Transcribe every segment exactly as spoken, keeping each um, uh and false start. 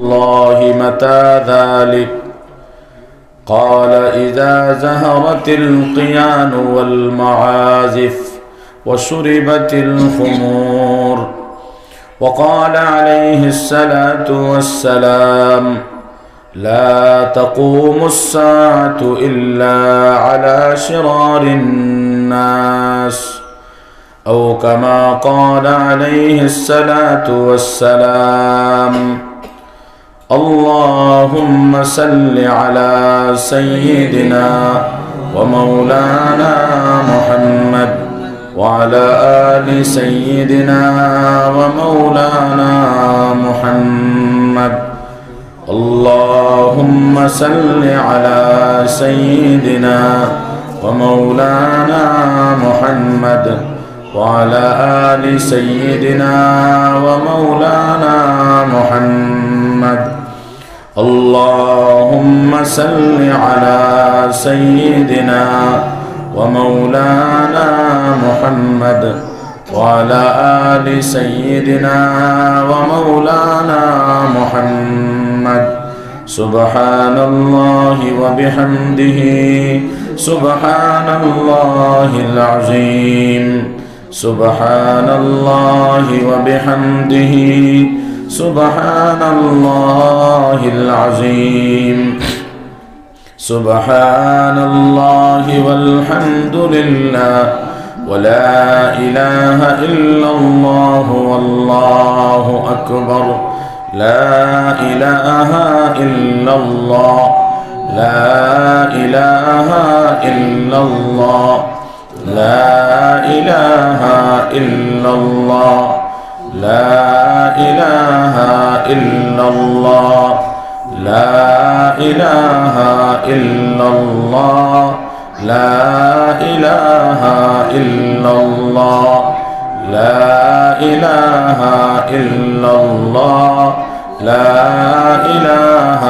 الله متى ذلك؟ قال: إذا زهرت القيان والمعازف وشربت الخمور. وقال عليه الصلاة والسلام: لا تقوم الساعة إلا على شرار الناس، أو كما قال عليه الصلاة والسلام. اللهم صل على سيدنا ومولانا محمد وعلى آل سيدنا ومولانا محمد. اللهم صل على سيدنا ومولانا محمد وعلى آل سيدنا ومولانا محمد. اللهم صل على سيدنا ومولانا محمد وعلى آل سيدنا ومولانا محمد. سبحان الله وبحمده. سبحان الله العظيم. سبحان الله وبحمده. سبحان الله العظيم. سبحان الله والحمد لله ولا إله إلا الله والله أكبر. لا إله إلا الله. لا إله إلا الله. لا إله إلا الله. لا إله إلا الله. لا إله إلا الله. لا إله إلا الله. لا إله إلا الله. لا إله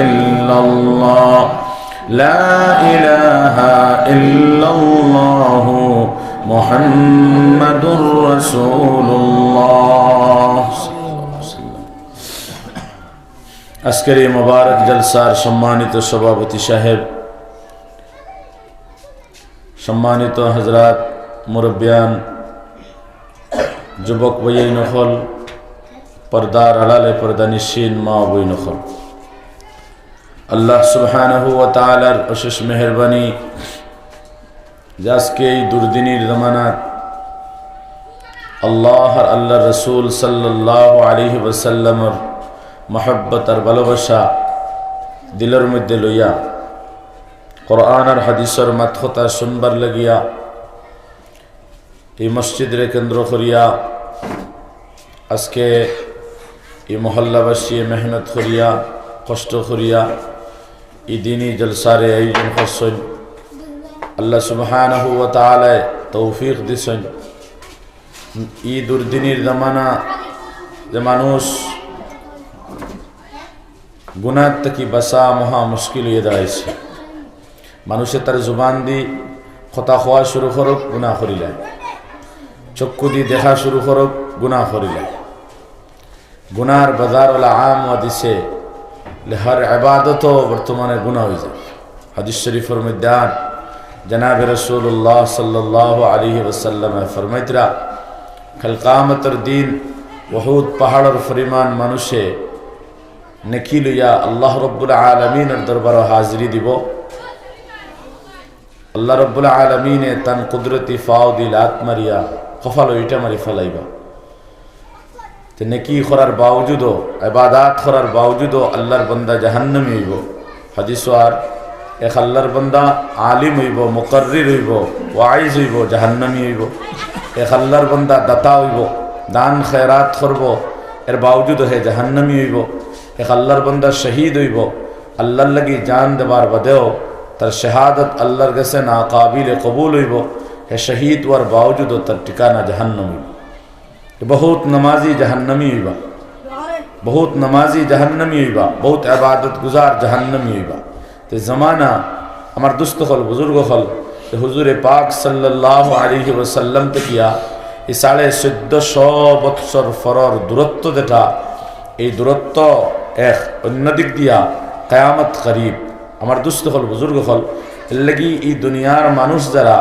إلا الله. لا إله إلا الله محمد رسول الله. আজকের এই মোবারক জলসার সম্মানিত সভাপতি সাহেব, সম্মানিত হযরত মুরব্বিয়ান, যুবক ভাইয়াইন অকল, পর্দার আড়ালে পর্দানিশীন মা ও বইন অকল, আল্লাহ সুবহানাহু ওয়া তাআলার অশেষ মেহেরবানি যে আজকে এই দুর্দিনীর জমানাত আল্লাহ আর আল্লাহর রাসূল সাল্লাল্লাহু আলাইহি ওয়াসাল্লামর মহব্বত আর ভালোবাসা দিলর মধ্যে লইয়া কোরআন আর হাদিসর মাত কথা শুনবার লাগিয়া এই মসজিদরে কেন্দ্র করিয়া আজকে এই মহল্লাবাসী মেহনত করিয়া, কষ্ট করিয়া এই দিনই জলসারে আয়োজন করছইন। আল্লাহ সুবহানাহু ওয়া তাআলায় তৌফিক দিছইন। এই দুর্দিনীর জমানা যে মানুষ গুনাহ থাকি বাঁচা মহা মুশকিল অইয়া দাঁড়াইছে। মানুষে তার জুবান দি কথা কওয়া শুরু করুক, গুনাহ করিলায়। চক্ষু দি দেখা শুরু করুক, গুনাহ করিলায়। গুনার বাজার ওলা আম অইয়া দিছে, লে হর ইবাদতও বর্তমানে গুনাহ অইযায়। হাদিস শরীফর মধ্যে আর জনাবে রাসূলুল্লাহ সাল্লাল্লাহু আলাইহি ওয়াসাল্লামে ফরমাইতরা, কাল কিয়ামতর দিন উহুদ পাহাড়র পরিমাণ মানুষে নেকি লইয়া আল্লাহ রব্বুল আলামিনর দরবারো হাজিরি দিবো। আল্লাহ রব্বুল আলামিনে তান কুদরতি ফাও দি লাত মারিয়া কপালো ইটা মারি ফালাইবা। তে নেকি করার বাওজুদও, ইবাদত করার বাওজুদও আল্লাহর বান্দা জাহান্নামী অইবো। হাদিসো আর এক আল্লাহর বান্দা আলিম অইবো, মুকাররির অইবো, ওয়াইজ অইবো, জাহান্নামী অইবো। এক আল্লাহর বান্দা দাতা অইবো, দান খেরাত করবো, এর বাওজুদও হে জাহান্নামী অইবো। এক আল্লাহর বান্দা শহীদ অইবো, আল্লাহর লাগি জান দেবার বাদেও তার শাহাদত আল্লাহর গেছে নাকাবিলে কবুল অইবো। হে শহীদ অওয়ার বাওজুদও তার ঠিকানা জাহান্নাম অইবো। তে বহুত নামাজি জাহান্নামী অইবা, বহুত নামাজি জাহান্নামী অইবা, বহুত ইবাদত গুজার জাহান্নামী অইবা। তে জমানা, আমার দুস্ত অকল, বুজুর্গ অকল, তে হুজুরে পাক সাল্লাল্লাহু আলাইহি ওয়াসাল্লাম থাকিয়া এই সাড়ে চৌদ্দশো বৎসর পরর দূরত্ব যেটা, এই দূরত্ব এক অন্য দিক দিয়া কিয়ামত করিব। আমার দুস্ত অকল, বুজুর্গ অকল, এর লাগি ই দুনিয়ার মানুষ যারা,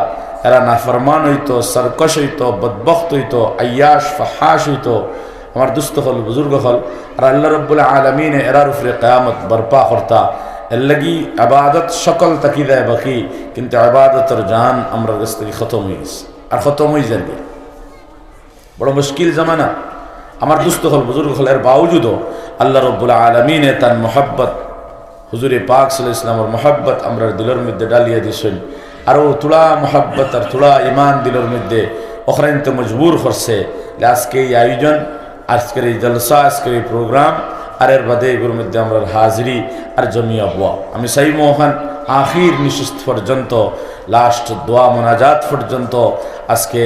এরা নাফরমান অইতো, সরকশ অইতো, বদবখত অইতো, আইয়াশ ফাহাশ অইতো। আমার দুস্ত অকল, বুজুর্গ অকল, আর আল্লাহ রব্বুল আলামিনে এরার উপরে কিয়ামত বরপা করতা। এর লাগি ইবাদত সকল থাকি যায় বাকি, কিন্তু ইবাদতর জান আমরার গেছ থাকি খতম অই গেছে, আর খতম অই যারগি। বড় মুশকিল জমানা। আমার দুস্ত অকল, বুজুর্গ অকল, এর বাওজুদও আল্লাহ রব্বুল আলামিনে তান মহব্বত, হুজুরে পাক সাল্লাল্লাহু আলাইহি ওয়াসাল্লামর মহব্বত আমরার দিলর মধ্যে ডালিয়া দিছইন। আরও থুড়া মহব্বত আর থুড়া ইমান দিলর মধ্যে অখরাইন্তে মজবুর করছে। লে আজকে এই আয়োজন, আজকের এই জলসা, আজকের এই প্রোগ্রাম, আর এর বাদে এগুর মধ্যে আমরার হাজিরি আর জমিয়া বওয়া। আমি চাইমু অখান আখির নিঃশ্বাস পর্যন্ত, লাস্ট দোয়া মোনাজাত পর্যন্ত আজকে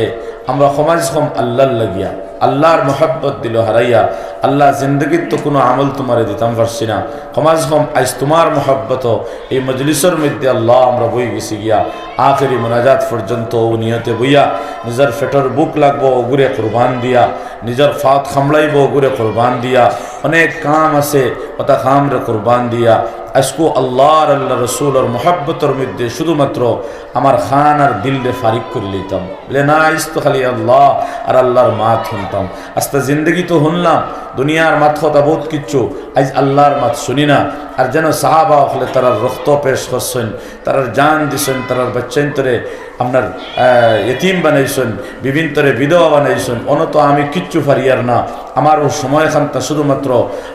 আমরা কমাজ কম আল্লাহর লাগিয়া, আল্লাহর মহব্বত দিল হারাইয়া, আল্লাহ, জিন্দগিত তো কুনু আমল তুমারে দিতাম পারছি না, কমাজ কম আইজ তুমার মহব্বত এই মজলিসর মধ্যে আল্লাহ আমরা বই গেছি গিয়া, আখেরি মোনাজাত পর্যন্ত অউ নিয়তে বইয়া, নিজর পেটর ভুক লাগবো অগুরে কুরবান দিয়া, নিজর ফাত খামড়াইবো অগুরে কুরবান দিয়া, অনেক কাম আছে অতা কামরে কুরবান দিয়া, আইজকু আল্লাহর, আল্লাহ রসুলর মহব্বতর মধ্যে শুধুমাত্র আমার খান আর দিলরে ফারিক করি লইতাম। বলে, না, আইজ তো খালি আল্লাহ আর আল্লাহর মাত হুনতাম। আস্তা জিন্দগি তো হুনলাম, দুনিয়ার মাত কথা বহুত কিচ্ছু, আইজ আল্লাহর মাত শুনি না। আর যেন সাহাবা অকলে তারার রক্ত পেশ করছইন, তারার জান দিছইন, তারার বাচ্চাইন্তরে আপনার, আহ, এতিম বানাইছইন, বিবিন্তরে বিধবা বানাইছইন, অনো তো আমি কিচ্ছু পারিয়ার না। আমার অউ সময় খানতা শুধুমাত্র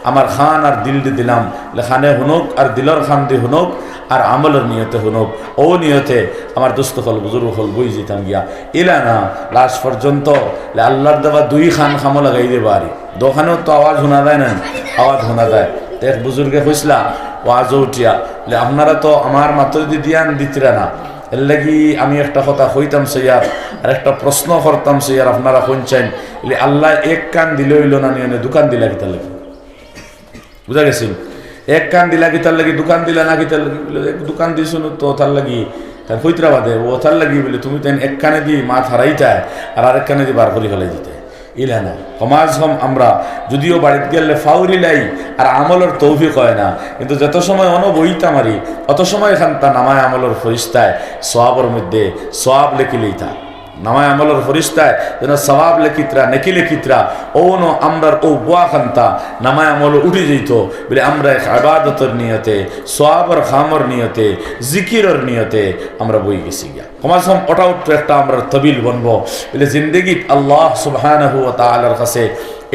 আমার খান আর দিলরে দিলাম, লে খানে হুনউক আর দিলর খান দি হুনউক আর আমলর নিয়তে হুনউক, অউ নিয়তে আমার দুস্ত অকল, বুজুর্গ অকল, বই যিতাম গিয়া। ইলা না, লাস্ট পর্যন্ত লে আল্লাহর দেওয়া দুই খান খামো লাগাই দিবা আরি। দোকানেও তো আওয়াজ হুনা যায় না, আওয়াজ হুনা যায়। তো এক বুজুর্গে কইছলা, ওয়াজও উঠিয়া, লে আপনারা তো আমার মাতো দি দিয়ান দিতরা না, এর লাগি আমি একটা কথা কইতাম চাইয়ার, আর একটা প্রশ্ন করতাম চাইয়ার, আপনারা কইন চাইন, লে আল্লাহ এক কান দিলে অইলো না নি, অনে দুকান দিলা কিতার লাগি? বুঝা গেছে? এক কান দিলা কিতার লাগি, দুকান দিলা না কিতার লাগি? বলে, এক দুকান দিছুন তো তার লাগি, তার কইতরা বাদে, অউ তার লাগি বলে, তুমি তাইন এক কানে দি মাত হারাইতায়, আর আরেক কানে দি বার করি ফালাই দিতায়। ইলা না, কমাজ কম আমরা যদিও বাড়িত গেলে ফাউরি লাই আর আমলর তৌফিক অয় না, কিন্তু যত সময় অনো বইতাম আরি, অত সময় খানতা নামায় আমলর ফিরিস্তায় সওয়াবর মধ্যে সওয়াব লেখি লইতা। নামায় আমলর ফিরিস্তায় যেন সওয়াব লেখিতরা, নেকি লেখিতরা, অউ অনো আমরার অউ বওয়া খানতা নামায় আমল উঠি যাইতো। বলে আমরা এক ইবাদতর নিয়তে, সওয়াবর খামর নিয়তে, জিকিরর নিয়তে আমরা বই গেছি গিয়া। কমাজ কম অটা উঠতো একটা আমরার তবিল বনবো। বলে জিন্দগিত আল্লাহ সুবহানাহু ওয়া তাআলার কাছে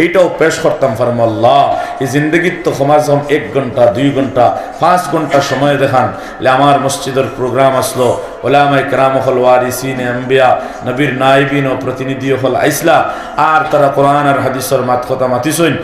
এইটাও পেশ করতাম পারমু, আল্লাহ, এই জিন্দগিত তো কমাজ কম এক ঘন্টা, দুই ঘন্টা, পাঁচ ঘন্টা সময় দেখান। লে আমার মসজিদর প্রোগ্রাম আসলো, ওলামায়ে কেরাম অকল, ওয়ারিসিনে আম্বিয়া, নবীর নাইবিন ও প্রতিনিধি অকল আইছলা, আর তারা কোরআন আর হাদিসর মাত কথা মাতিছইন,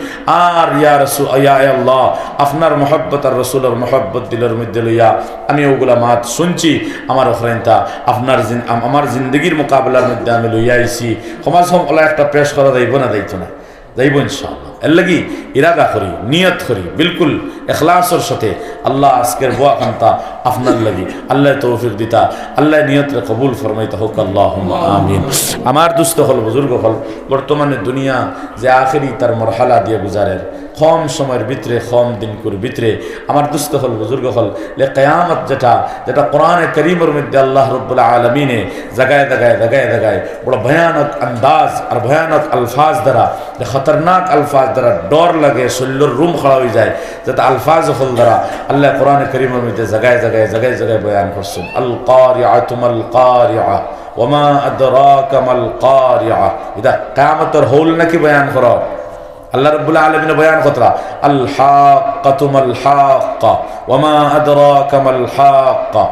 আর ইয়া রসু-, ইয়া আল্লাহ, আপনার মহব্বত আর রসুলর মহব্বত দিলর মধ্যে লইয়া আমি অগুলা মাত শুনছি, আমার অখরাইন্তা আপনার জিন-, আম-, আমার জিন্দগির মোকাবেলার মধ্যে আমি লইয়া আইছি। কমাজ কম অলা একটা পেশ করা যাইবো না, যাইতো না? যাইবো ইনশাআল্লাহ। এর লাগি ইরাদা করি, নিয়ত করি, বিলকুল এখলাসর সাথে, আল্লাহ, আজকের বওয়া খানতা আপনার লাগি, আল্লাহ তৌফিক দিতা, আল্লাহ নিয়তরে কবুল ফরমাইতা হউক, আল্লাহুম্মা আমিন। আমার দুস্ত অকল, বুজুর্গ অকল, বর্তমানে দুনিয়া যে আখেরি তার মরহালা দিয়া গুজারের, কম সময়র ভিতরে, কম দিনকুর ভিতরে, আমার দুস্ত অকল, বুজুর্গ অকল, লে কিয়ামত যেটা, যেটা কোরআনে করিমর মধ্যে আল্লাহ রব্বুল আলামিনে জাগায় জাগায়, জাগায় জাগায় বড় ভয়ানক আন্দাজ আর ভয়ানক আলফাজ দ্বারা, যে খতরনাক আলফাজ দ্বারা ডর লাগে, শরীলর রুম খাড়া অই যায়, যাতে আলফাজ অকল দ্বারা আল্লাহ কোরআনে করিমর মধ্যে জাগায় জাগায়, জাগায় জাগায় বয়ান করছইন। আল কারিআতু মাল কারিআ, ওয়া মা আদরাকা মাল কারিআ। ইতা কিয়ামতর হউল নাকি বয়ান করা? আল্লাহ রাব্বুল আলামিনে বয়ান কররা, আল হাক্কাতু মাল হাক্কা, ওয়া মা আদরাকা মাল হাক্কা,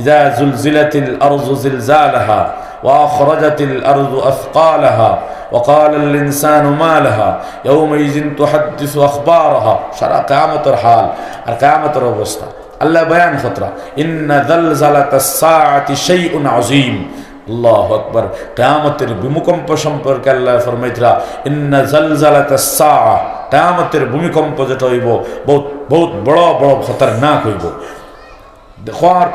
ইযা জুলজিলাতিল আরদু জিলজালাহা, ওয়া আখরাজাতিল আরদু আসকালাহা, ওয়া ক্বালাল ইনসানু মা লাহা, ইয়াউমাইযিন তুহাদ্দিসু আখবারাহা। সারা কিয়ামতর হাল আর কিয়ামতর অবস্থা আল্লাহ বয়ান কররা, ইন্না জালজালাতাস সাআতি শাইউন আযীম। আল্লাহু আকবার। কিয়ামতের ভূমিকম্প সম্পর্কে আল্লাহ ফরমাইতরা, ইন্না জালজালাতাস সাআ, কিয়ামতের ভূমিকম্প যেটা অইবো, বহুত, বহুত বড় বড় খতরনাক অইবো। দেখো, আর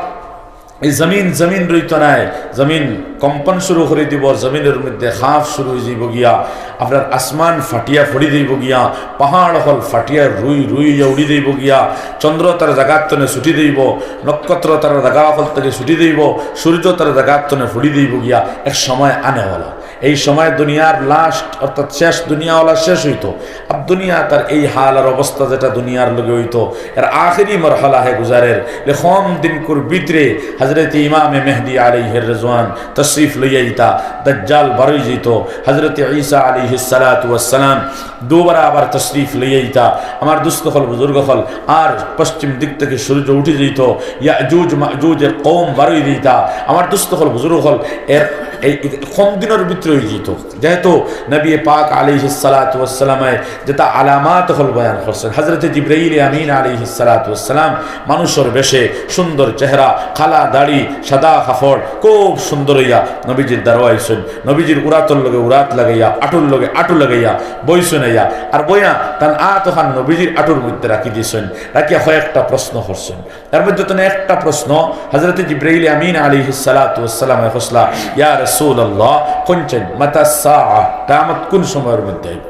এই জমিন, জমিন রইতো নায়, জমিন কম্পন শুরু করি দিব, জমিনর মধ্যে খাঁফ শুরু অই যাইব গিয়া, আপনার আসমান ফাটিয়া ফড়ি যাইব গিয়া, পাহাড় অকল ফাটিয়া রুই রুই অইয়া উড়ি যাইব গিয়া, চন্দ্র তার জাগার তনে ছুটি যাইব, নক্ষত্র তার জাগা অকল থাকি ছুটি যাইব, সূর্য তার জাগার তনে ফড়ি যাইব গিয়া, এক সময় আনেওয়ালা। এই সময় দুনিয়ার লাস্ট, অর্থাৎ শেষ, দুনিয়াওয়ালা শেষ অইতো। আর দুনিয়া তার এই হাল আর অবস্থা যেটা দুনিয়ার লগে অইতো, এর আখেরি মরহালা হে গুজারের। লেখম দিনকুর ভিতরে হযরত ইমামে মেহদি আলাইহির রিজওয়ান তশরিফ লইয়া ইতা, দাজ্জাল বারই যাইতো, হযরত ঈসা আলাইহিস সালাতু ওয়াস সালাম দুবারা আবার তশরিফ লইয়া ইতা। আমার দুস্ত অকল, বুজুর্গ অকল, আর পশ্চিম দিক থাকি সূর্য উঠি যাইতো, ইয়াজুজ মাজুজের কওম বারই যাইতা। আমার দুস্ত অকল, বুজুর্গ অকল, এর এই, এই কম দিনর ভিতরে অই যাইতো। যেহেতু নবী পাক আলাইহিস সালাতু ওয়াস সালামে যেটা আলামাত অকল বয়ান করছেন, হযরতে জিবরাইল আমিন আলাইহিস সালাতু ওয়াস সালাম মানুষর বেশে, সুন্দর চেহারা, কালা দাড়ি, সাদা কাপড়, খুব সুন্দর অইয়া নবীজির দারো আইছইন। নবীজির উরাতর লগে উরাত লাগাইয়া, আটুর লগে আটু লাগাইয়া বইছইন আইয়া। আর বইয়া তান আত অখান নবীজির আটুর মধ্যে রাখি দিছইন। রাখিয়া কয়েকটা প্রশ্ন করছইন। এর মধ্যে তনে একটা প্রশ্ন, হযরতে জিবরাইল আমিন আলাইহিস সালাতু ওয়াস সালামে কইছলা, "ইয়া রাসূলুল্লাহ, কইনছেন, মাতা সাআ, কিয়ামত কোন সময়র মধ্যে অইব?"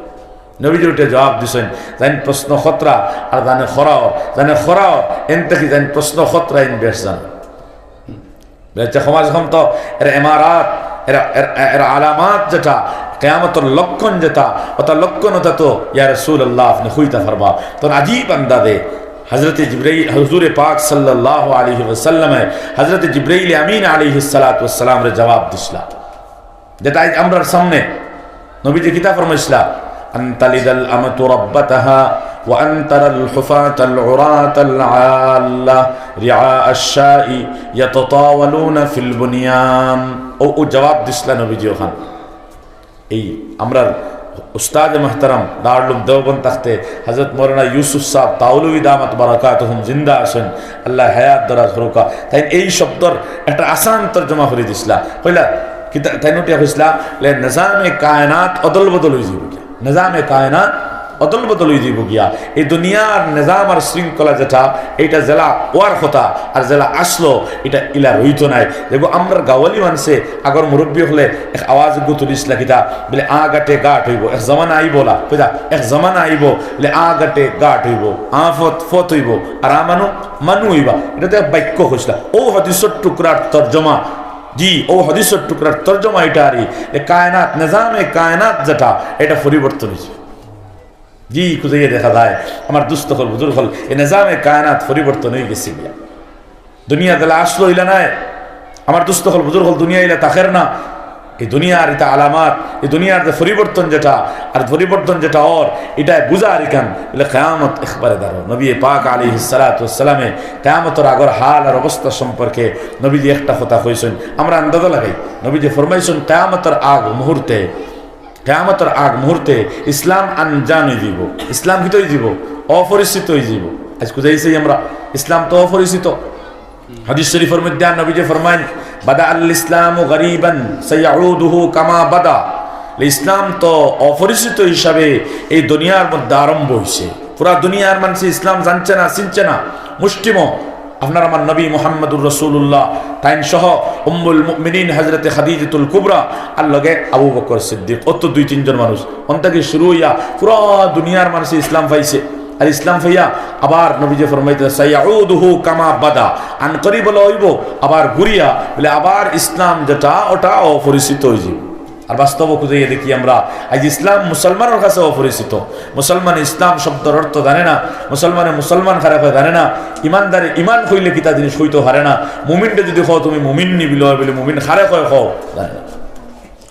নবীজি উঠে জবাব দিছইন, "যাইন প্রশ্ন কররা আর যানে করাওর, যানে করাওর, এন থাকি যাইন প্রশ্ন কররা, ইন বেশ জানো।" বেশ, কম আজ কম তো এর এমারাত, এর, এর, এর আলামাত যেটা, কিয়ামতর লক্ষণ যেটা, ওটা লক্ষণ ওটা তো ইয়া রাসূলুল্লাহ আপনে কইতা পারবা। তখন আজীব আন্দাজে হযরতে জিবরাইল, হুজুরে পাক সাল্লাল্লাহু আলাইহি ওয়াসাল্লামে হযরতে জিবরাইল আমিন আলাইহিস সালাতু ওয়াস সালামরে জবাব দিছলা। যেটা আইজ আমরার সামনে নবীজি কিতা ফরমাইছলা, "আন তালিদাল আমাতু রাব্বাতাহা ওয়া আন তারাল হুফাতাল উরাতাল আল্লা রিআ আশ-শাই ইয়াতাতাওয়ালুনা ফিল বুনিয়ান।" ও, ও জবাব দিছলা নবীজি অখান। এই আমরার উস্তাদ মুহতারাম দারুল উলুম দেওবন্দ থাকতে হযরত মাওলানা ইউসুফ সাহেব থানভী দামাত বারাকাতুহুম জিন্দা আছইন, আল্লায় হায়াত দরাজ করউক্কা। তাইন এই শব্দর একটা আসান তর্জমা করি দিছলা। কইলা, কিতা-, তাইন উঠিয়া কইছলা, লে নিজামে কায়নাত অদল বদল অই যাইব গিয়া। নিজামে কায়নাত অদল বদল অই যাইব গিয়া। এই দুনিয়ার নিজাম আর শৃঙ্খলা যেটা, এইটা যেলা অওয়ার কথা আর যেলা আছলো, ইটা ইলা রইতো নায়। দেখো, আমরার গাওয়ালি মানষে আগর মুরব্বি অকলে এক আওয়াজ গু তুলিছলা কিতা, বলে, "আ ঘাটে ঘাট অইব, এক জমানা আইবলা।" কইতা, "এক জমানা আইব, বলে, আ ঘাটে ঘাট অইব, আ ফত ফত অইব, আর আ মানু মানু অইবা।" ইটা তো এক বাক্য কইছলা। ও হাদিসর টুকরার তর্জমা, জি, ও হাদিসর টুকরার তর্জমা ইটা আরি, এ কায়নাত, নিজামে কায়নাত যেটা, ইটা পরিবর্তন অইছে। জি, খুঁজাইয়া দেখা যায়, আমার দুস্ত অকল, বুজুর্গ অকল, এ নিজামে কায়নাত পরিবর্তন অই গেছে গিয়া। দুনিয়া যেলা আছলো ইলা নায়। আমার দুস্ত অকল, বুজুর্গ অকল, দুনিয়া ইলা থাকের না। এই দুনিয়ার ইটা আলামাত, এই দুনিয়ার যে পরিবর্তন যেটা, আর পরিবর্তন যেটা অর, ইটায় বুঝা আর ইখান, বলে কিয়ামত একবারে দারো। নবী পাক আলাইহিস সালাতু ওয়াস সালামে কিয়ামতর আগর হাল আর অবস্থা সম্পর্কে নবীজি একটা কথা কইছইন, আমরা আন্দাজা লাগাই। নবীজি ফরমাইছইন, কিয়ামতর আগ মুহূর্তে, কিয়ামতর আগ মুহূর্তে ইসলাম আনজান অই যাইব। ইসলাম কিতা অই যাইব? অপরিচিত অই যাইব। আইজ খুঁজাইছি আমরা, ইসলাম তো অপরিচিত। হাদিস শরীফর মধ্যে নবীজি ফরমাইন, "বাদা আল ইসলামু গারিবান সায়াউদুহু কামা বাদা।" ইসলাম তো অপরিচিত হিসাবে এই দুনিয়ার মধ্যে আরম্ভ অইছে। পুরা দুনিয়ার মানষে ইসলাম জানছে না, চিনছে না। মুষ্টিময় আপনার আমার নবী মুহাম্মদুর রাসূলুল্লাহ, তাইন সহ উম্মুল মুমিনিন হযরতে খাদিজাতুল কুবরা, আর লগে আবু বকর সিদ্দিক, অত দুই তিনজন মানুষ। অন থাকি শুরু অইয়া পুরা দুনিয়ার মানষে ইসলাম পাইছে। আর ইসলাম পাইয়া আবার নবীজি ফরমাইতা, "সায়াউদুহু কামা বাদা", আনকরিব অলা অইব আবার ঘুরিয়া, বলে আবার ইসলাম যেটা, ওটা অপরিচিত অই যাইব। আর বাস্তব খুঁজাইয়া দেখি আমরা, আইজ ইসলাম মুসলমানর কাছে অপরিচিত। মুসলমানে ইসলাম শব্দর অর্থ জানে না, মুসলমানে মুসলমান কারে কয় জানে না, ইমানদারে ইমান কইলে কিতা জিনিস কইতো পারে না, মুমিনরে যদি কও তুমি মুমিন নি, বলে মুমিন কারে কয় কও জানে না।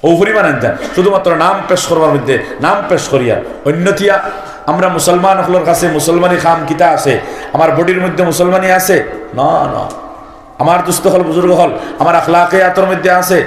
অউ পরিমাণ আনজান, শুধুমাত্র নাম পেশ করবার মধ্যে নাম পেশ করিয়া, অইন্য থিয়া আমরা মুসলমান অকলর কাছে মুসলমানি কাম কিতা আছে? আমার বডির মধ্যে মুসলমানি আছে? না, না। আমার দুস্ত অকল, বুজুর্গ অকল, আমার আখলাকিয়াতর মধ্যে আছে,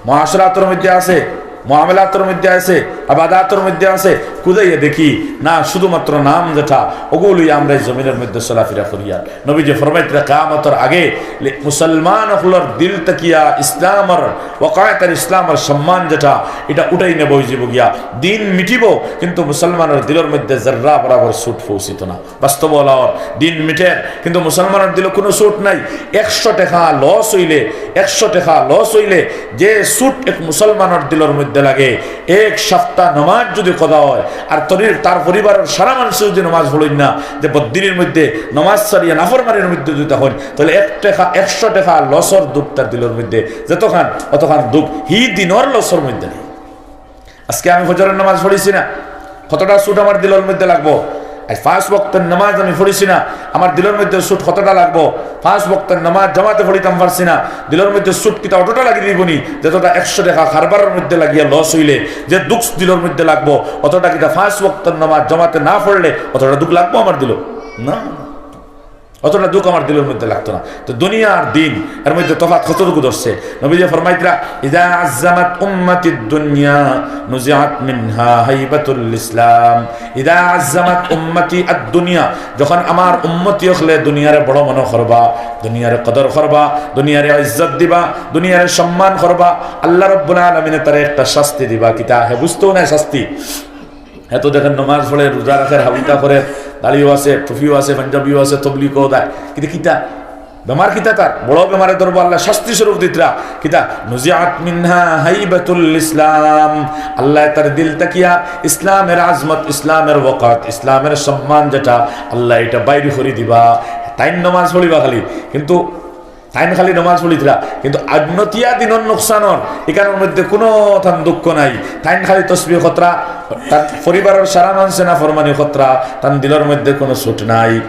মুআশরাতর মধ্যে আছে, মুআমালাতর মধ্যে আছে, ইবাদতর মধ্যে আছে, খুঁজাইয়া দেখি না, শুধুমাত্র নাম যেটা, ওগুলোই আমরা এই জমিনের মধ্যে চলাফেরা করিয়ার। নবীজি ফরমাইতরা, কিয়ামতর আগে লে-, মুসলমান অকলর দিল থাকিয়া ইসলামর, ওকায়াতর ইসলামর সম্মান যেটা, এটা উঠাই নেব অইযিবো গিয়া। দিন মিটিবো, কিন্তু মুসলমানর দিলর মধ্যে জর্রা বরাবর চুট পৌঁছিত না। বাস্তব অলার দিন মিটের, কিন্তু মুসলমানর দিলো কুনু চুট নাই। একশো টেকা লস অইলে, একশো টেকা লস অইলে যে চুট এক মুসলমানর দিলর মধ্যে লাগে, এক সপ্তাহ নমাজ যুদি কাজা অয়, আর তরি-, তার পরিবারর সারা মানষে যুদি নমাজ পড়ইন না, যে বদ্দিনির মধ্যে নমাজ ছাড়িয়া নাফরমানির মধ্যে যুদি অইন, তাইলে এক টেকা, একশো টেকা লসর দুখ তার দিলর মধ্যে যেতখান, অতখান দুখ হি দিনর লসর মধ্যে নাই। আজকে আমি ফজরর নামাজ পড়ছি না, কতটা চুট আমার দিলর মধ্যে লাগবো? আজ পাঁচ ওয়াক্তর নামাজ আমি পড়ছি না, আমার দিলর মধ্যে চুট কতটা লাগবো? পাঁচ ওয়াক্তর নামাজ জামাতে পড়িতাম পারছি না, দিলর মধ্যে চুট কিতা অতটা লাগি দিবনি, যতটা একশো টেকা কারবারর মধ্যে লাগিয়া লস অইলে যে দুখ দিলর মধ্যে লাগবো, অতটা কিতা পাঁচ ওয়াক্তর নামাজ জামাতে না পড়লে অতটা দুখ লাগবো আমার দিলো? না, অতটা দুখ আমার দিলর মধ্যে লাগতো না। তো দুনিয়া আর দিন, এর মধ্যে তফাৎ কতটুকু ধরছে? নবীজি ফরমাইতরা, "ইযা আযযামাত উম্মতিদ দুনিয়া নুযিআত মিনহা হাইবাতুল ইসলাম।" "ইযা আযযামাত উম্মতি আদ দুনিয়া", যখন আমার উম্মতি অকলে দুনিয়ারে বড় মনো করবা, দুনিয়ারে কদর করবা, দুনিয়ারে ইজ্জত দিবা, দুনিয়ারে সম্মান করবা, আল্লাহ রাব্বুল আলামিনে তারে একটা শাস্তি দিবা। কিতা? হে বুঝতো না শাস্তি। হে তো দেখেন নমাজ পড়ে, রোজা রাখের, হাবিতা করের, দাড়িও আছে, টুপিও আছে, পাঞ্জাবিও আছে, তবলিগও দেয়, কিন্তু কিতা? বেমার কিতা তার? বড় বেমারে ধরবো, আল্লায় শাস্তি স্বরূপ দিতরা। কিতা? "নুযিআত মিনহা হাইবাতুল ইসলাম।" আল্লায় তার দিল থাকিয়া ইসলামের আজমত, ইসলামের ওকাত, ইসলামের সম্মান যেটা, আল্লায় এটা বাইর করি দিবা। তাইন নমাজ পড়িবা খালি, কিন্তু তাইন খালি নমাজ পড়িতরা, কিন্তু আগ্নতিয়া দিনর নোকসানর ইখানর মধ্যে কুনু তান দুঃখ নাই। তাইন খালি তসবিহ করতরা, তার পরিবারর সারা মানষে নাফরমানি করতরা, তান দিলর মধ্যে কুনু চুট নাই,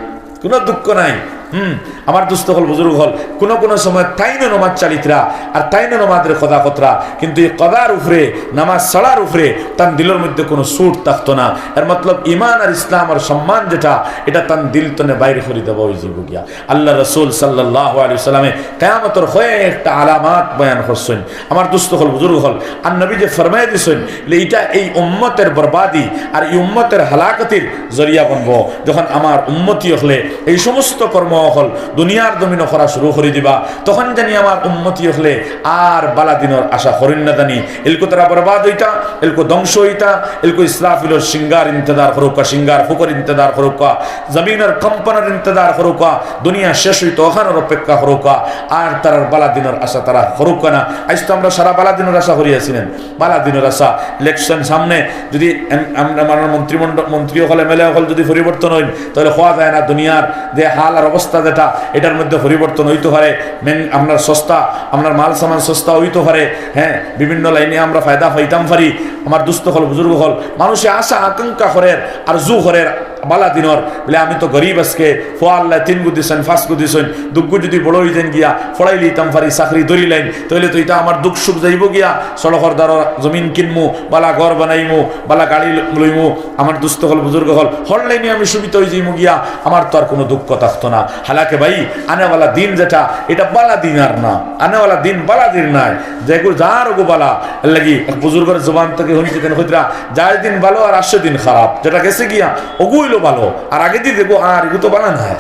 কুনু দুঃখ নাই। হুম, আমার দুস্ত অকল, বুজুর্গ অকল, কুনু কুনু সময় তাইনও নমাজ ছাড়িতরা, আর তাইনও নমাজরে কাজা করতরা, কিন্তু ই কাজার উপরে, নমাজ ছাড়ার উপরে তান দিলর মধ্যে কুনু চুট থাকতো না। এর মতলব ইমান আর ইসলামর সম্মান যেটা, এটা তান দিল তনে বাইর করি দেওয়া অইযিবো গিয়া। আল্লার রসুল সাল্লাল্লাহু আলাইহি ওয়াসাল্লামে কিয়ামতর কয়েকটা আলামত বয়ান করছইন। আমার দুস্ত অকল, বুজুর্গ অকল, আর নবীজি ফরমাই দিছইন যে ইটা এই উম্মতের বরবাদি আর এই উম্মতের হালাকতির জরিয়া বনবো। যখন আমার উম্মতি অকলে এই সমস্ত কর্ম অকল দুনিয়ার জমিনো করা শুরু করি দিবা, তখন জানি আমার উম্মতি অকলে আর বালা দিনর আশা করইন না জানি। এলকু তারা বরবাদ অইতা, এলকু ধ্বংস অইতা, এলকু ইসরাফিলর শিঙ্গার ইন্তেজার করউক্কা, শিঙ্গার ফুকর ইন্তেজার করউক্কা, জমিনর কম্পনর ইন্তেজার করউক্কা, দুনিয়া শেষ অইতো অখানর অপেক্ষা করউক্কা, আর তারার বালা দিনর আশা তারা করউক্কা না। আইজ তো আমরা সারা বালা দিনর আশা করি আছি না, বালা দিনর আশা। ইলেকশন সামনে, যুদি এম-, আমরা, আমরা মন্ত্রিমণ্ডল, মন্ত্রী অকল, এমএলএ অকল যুদি পরিবর্তন অইন, তাইলে কওয়া যায় না দুনিয়ার যে হাল আর অবস্থা যেটা, এটার মধ্যে পরিবর্তন অইতো পারে। মেন-, আপনার সস্তা, আপনার মাল সামান সস্তা অইতো পারে, হ্যাঁ, বিভিন্ন লাইনে আমরা ফায়দা পাইতাম পারি। আমার দুস্ত অকল, বুজুর্গ অকল, মানষে আশা আকাঙ্ক্ষা করের, আরজু করের বালা দিনর, বলে, "আমি তো গরিব, আজকে ফুয়া আল্লায় তিন গু দিছইন, পাঁচ গু দিছইন, দুগু যুদি বড় অইযাইন গিয়া, পড়াই লইতাম পারি, চাকরি ধরিলাইন, তাইলে তো ইটা আমার দুখ সুখ যাইবো গিয়া, সড়কর দ্বারা জমিন কিনমু, বালা ঘর বানাইমু, বালা গাড়ি ল-, লইমু, আমার দুস্ত অকল, বুজুর্গ অকল, হর লাইনে আমি সুবিধা অইযাইমু গিয়া, আমার তো আর কুনু দুঃখ থাকতো না।" হালাকে ভাই, আনেওয়ালা দিন যেটা, ইটা বালা দিন আর না, আনেওয়ালা দিন বালা দিন নায়। যেগু যার ওগু বালা, এর লাগি এক বুজুর্গর জবান থাকি হুনছি, তাইন কইতরা, "যায় দিন ভালো আর আসে দিন খারাপ।" যেটা গেছে গিয়া, ওগু অইলো ভালো, আর আগেদি যেগু আর, এগু তো বালা নায়।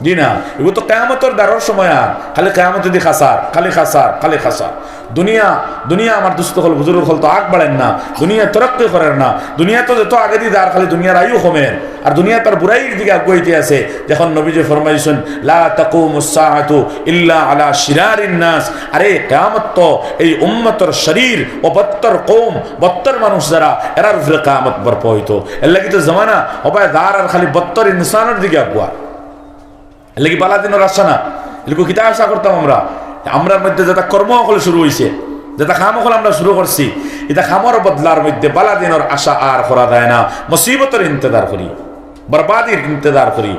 জি না, এগু তো কিয়ামতর দ্বারর সময় আর, খালি কিয়ামতেদি খাসার, খালি খাসার, খালি খাসার। দুনিয়া, দুনিয়া আমার দুস্ত অকল, বুজুর্গ অকল, তো আগ বাড়ের না, দুনিয়া তরক্কি করের না, দুনিয়া তো যত আগেদি যার, খালি দুনিয়ার আয়ু কমের। আর দুনিয়া তার বুরাইর দিকে আগুয়াইতে আছে। যখন নবীজি ফরমাইছইন, "লা তাকুমুস সাআতু ইল্লা আলা শিরারিন নাস।" আরে, কিয়ামত তো এই উম্মতর শরীর ও বত্তর কওম, বত্তর মানুষ যারা, এরার উপরে কিয়ামত বর্পা অইতো। এর লাগি তো জমানা হবায় যার আর খালি বত্তর ইনসানর দিকে আগুয়া। এর লাগি বালা দিনর আশা না। এর লাগি কিতা আশা করতাম আমরা? আমরার মধ্যে যেটা কর্ম অকল শুরু অইছে, যেটা কাম অকল আমরা শুরু করছি, ইটা কামর বদলার মধ্যে বালা দিনর আশা আর করা যায় না। মুসিবতর ইন্তেজার করি, বরবাদির ইন্তেজার করি,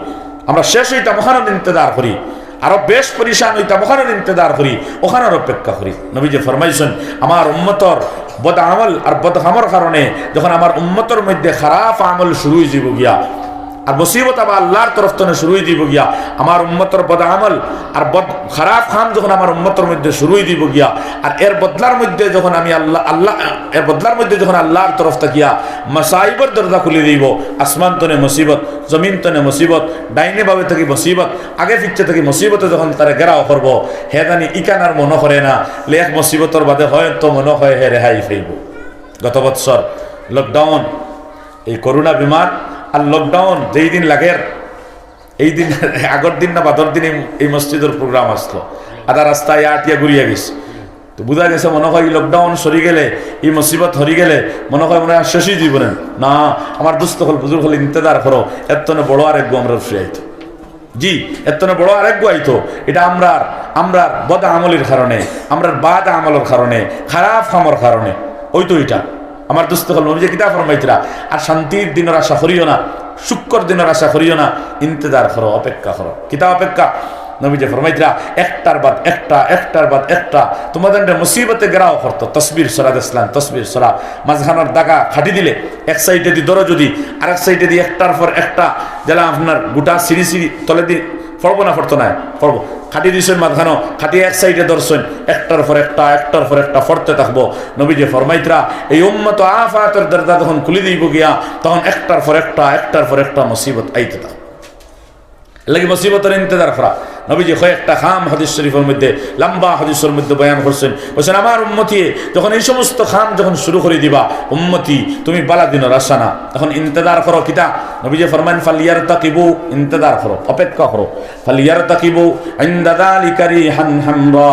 আমরা শেষ অইতাম অখানর ইন্তেজার করি, আরো বেশ পরিশান অইতাম অখানর ইন্তেজার করি, অখানর অপেক্ষা করি। নবীজি ফরমাইছইন, আমার উম্মতর বদ আমল আর বদ কামর কারণে যখন আমার উম্মতর মধ্যে খারাপ আমল শুরু অইযিবো গিয়া, আর মুসিবত আবার আল্লাহর তরফ তনে শুরু অই দিবো গিয়া। আমার উম্মতর বদ আমল আর বদ, খারাপ কাম যখন আমার উম্মতর মধ্যে শুরু অই দিবো গিয়া, আর এর বদলার মধ্যে যখন আমি আল্লাহ, আল্লাহ, এর বদলার মধ্যে যখন আল্লাহর তরফ থাকিয়া মাসাইবর দরজা খুলি দিবো, আসমান তনে মুসিবত, জমিন তনে মুসিবত, ডাইনে বামে থাকি মুসিবত, আগে পিছে থাকি মুসিবতে যখন তারে ঘেরাও করবো, হে জানি ইখান আর মনো করে না, লেখ মুসিবতর বাদে হয়তো মনো হয় হে রেহাই পাইবো। গত বৎসর lockdown, এই করোনা বিমার আর lockdown যেই দিন লাগের, এই দিন, আগর দিন না বাদর দিন এই, এই মসজিদর program আসলো, আধা রাস্তায় আটিয়া ঘুরিয়া গেছি। তো বুঝা গেছে মনো হয় এই lockdown সরি গেলে, এই মুসিবত হরি গেলে মনো হয় মনে হয় শেষই জীবনে। না, আমার দোস্ত অকল, বুজুর্গ অকল, ইন্তেজার করো, এর তনে বড় আরেকগু আমরার ফিরাইতো। জি, এর তনে বড় আরেকগু আইতো। এটা আমরার, আমরার বদ আমলির কারণে, আমরার বাদ আমলর কারণে, খারাপ কামর কারণে অইতো এটা। আমার দোস্ত অকল, নবীজি কিতা ফরমাইতরা? আর শান্তির দিনর আশা করিও না, সুখর দিনর আশা করিও না, ইন্তেজার করো, অপেক্ষা করো। কিতা অপেক্ষা? নবীজি ফরমাইতরা, একটার বাদ একটা, একটার বাদ একটা, তোমাদের মুসিবতে ঘেরাও করতো। তসবির সরা দেখছিলাম, তসবির সরা, মাঝখানোর দাগা কাটি দিলে, এক সাইডে দি ধরো যদি, আরেক সাইডে দি একটার পর একটা, যেলা আপনার গোটা সিঁড়ি সিঁড়ি তলে দি পড়বো না, পড়তো না, পড়বো। কাটি দিছইন মাঝখানো, কাটি এক সাইডে ধরছইন, একটার পর একটা, একটার পর একটা পড়তে থাকবো। নবীজি ফরমাইতরা, এই উম্মত আফাতর দরজা যখন খুলি দিবো গিয়া, তখন একটার পর একটা, একটার পর একটা মুসিবত আইতে থাকবো। এর লাগি মুসিবতর ইন্তেজার করা। নবীজি কয়েকটা কাম হাদিস শরীফর মধ্যে, লম্বা হাদিসর মধ্যে বয়ান করছইন। বলছেন, আমার উম্মতিয়ে যখন এই সমস্ত কাম যখন শুরু করি দিবা, উম্মতি, তুমি বালা দিনর আশা না, তখন ইন্তেজার করো। কিতা? নবীজি ফরমাইন, "ফালিয়ারতাকিবু", ইন্তেজার করো, অপেক্ষা করো। "ফালিয়ারতাকিবু ইনদা যালিকা রিহান হামরা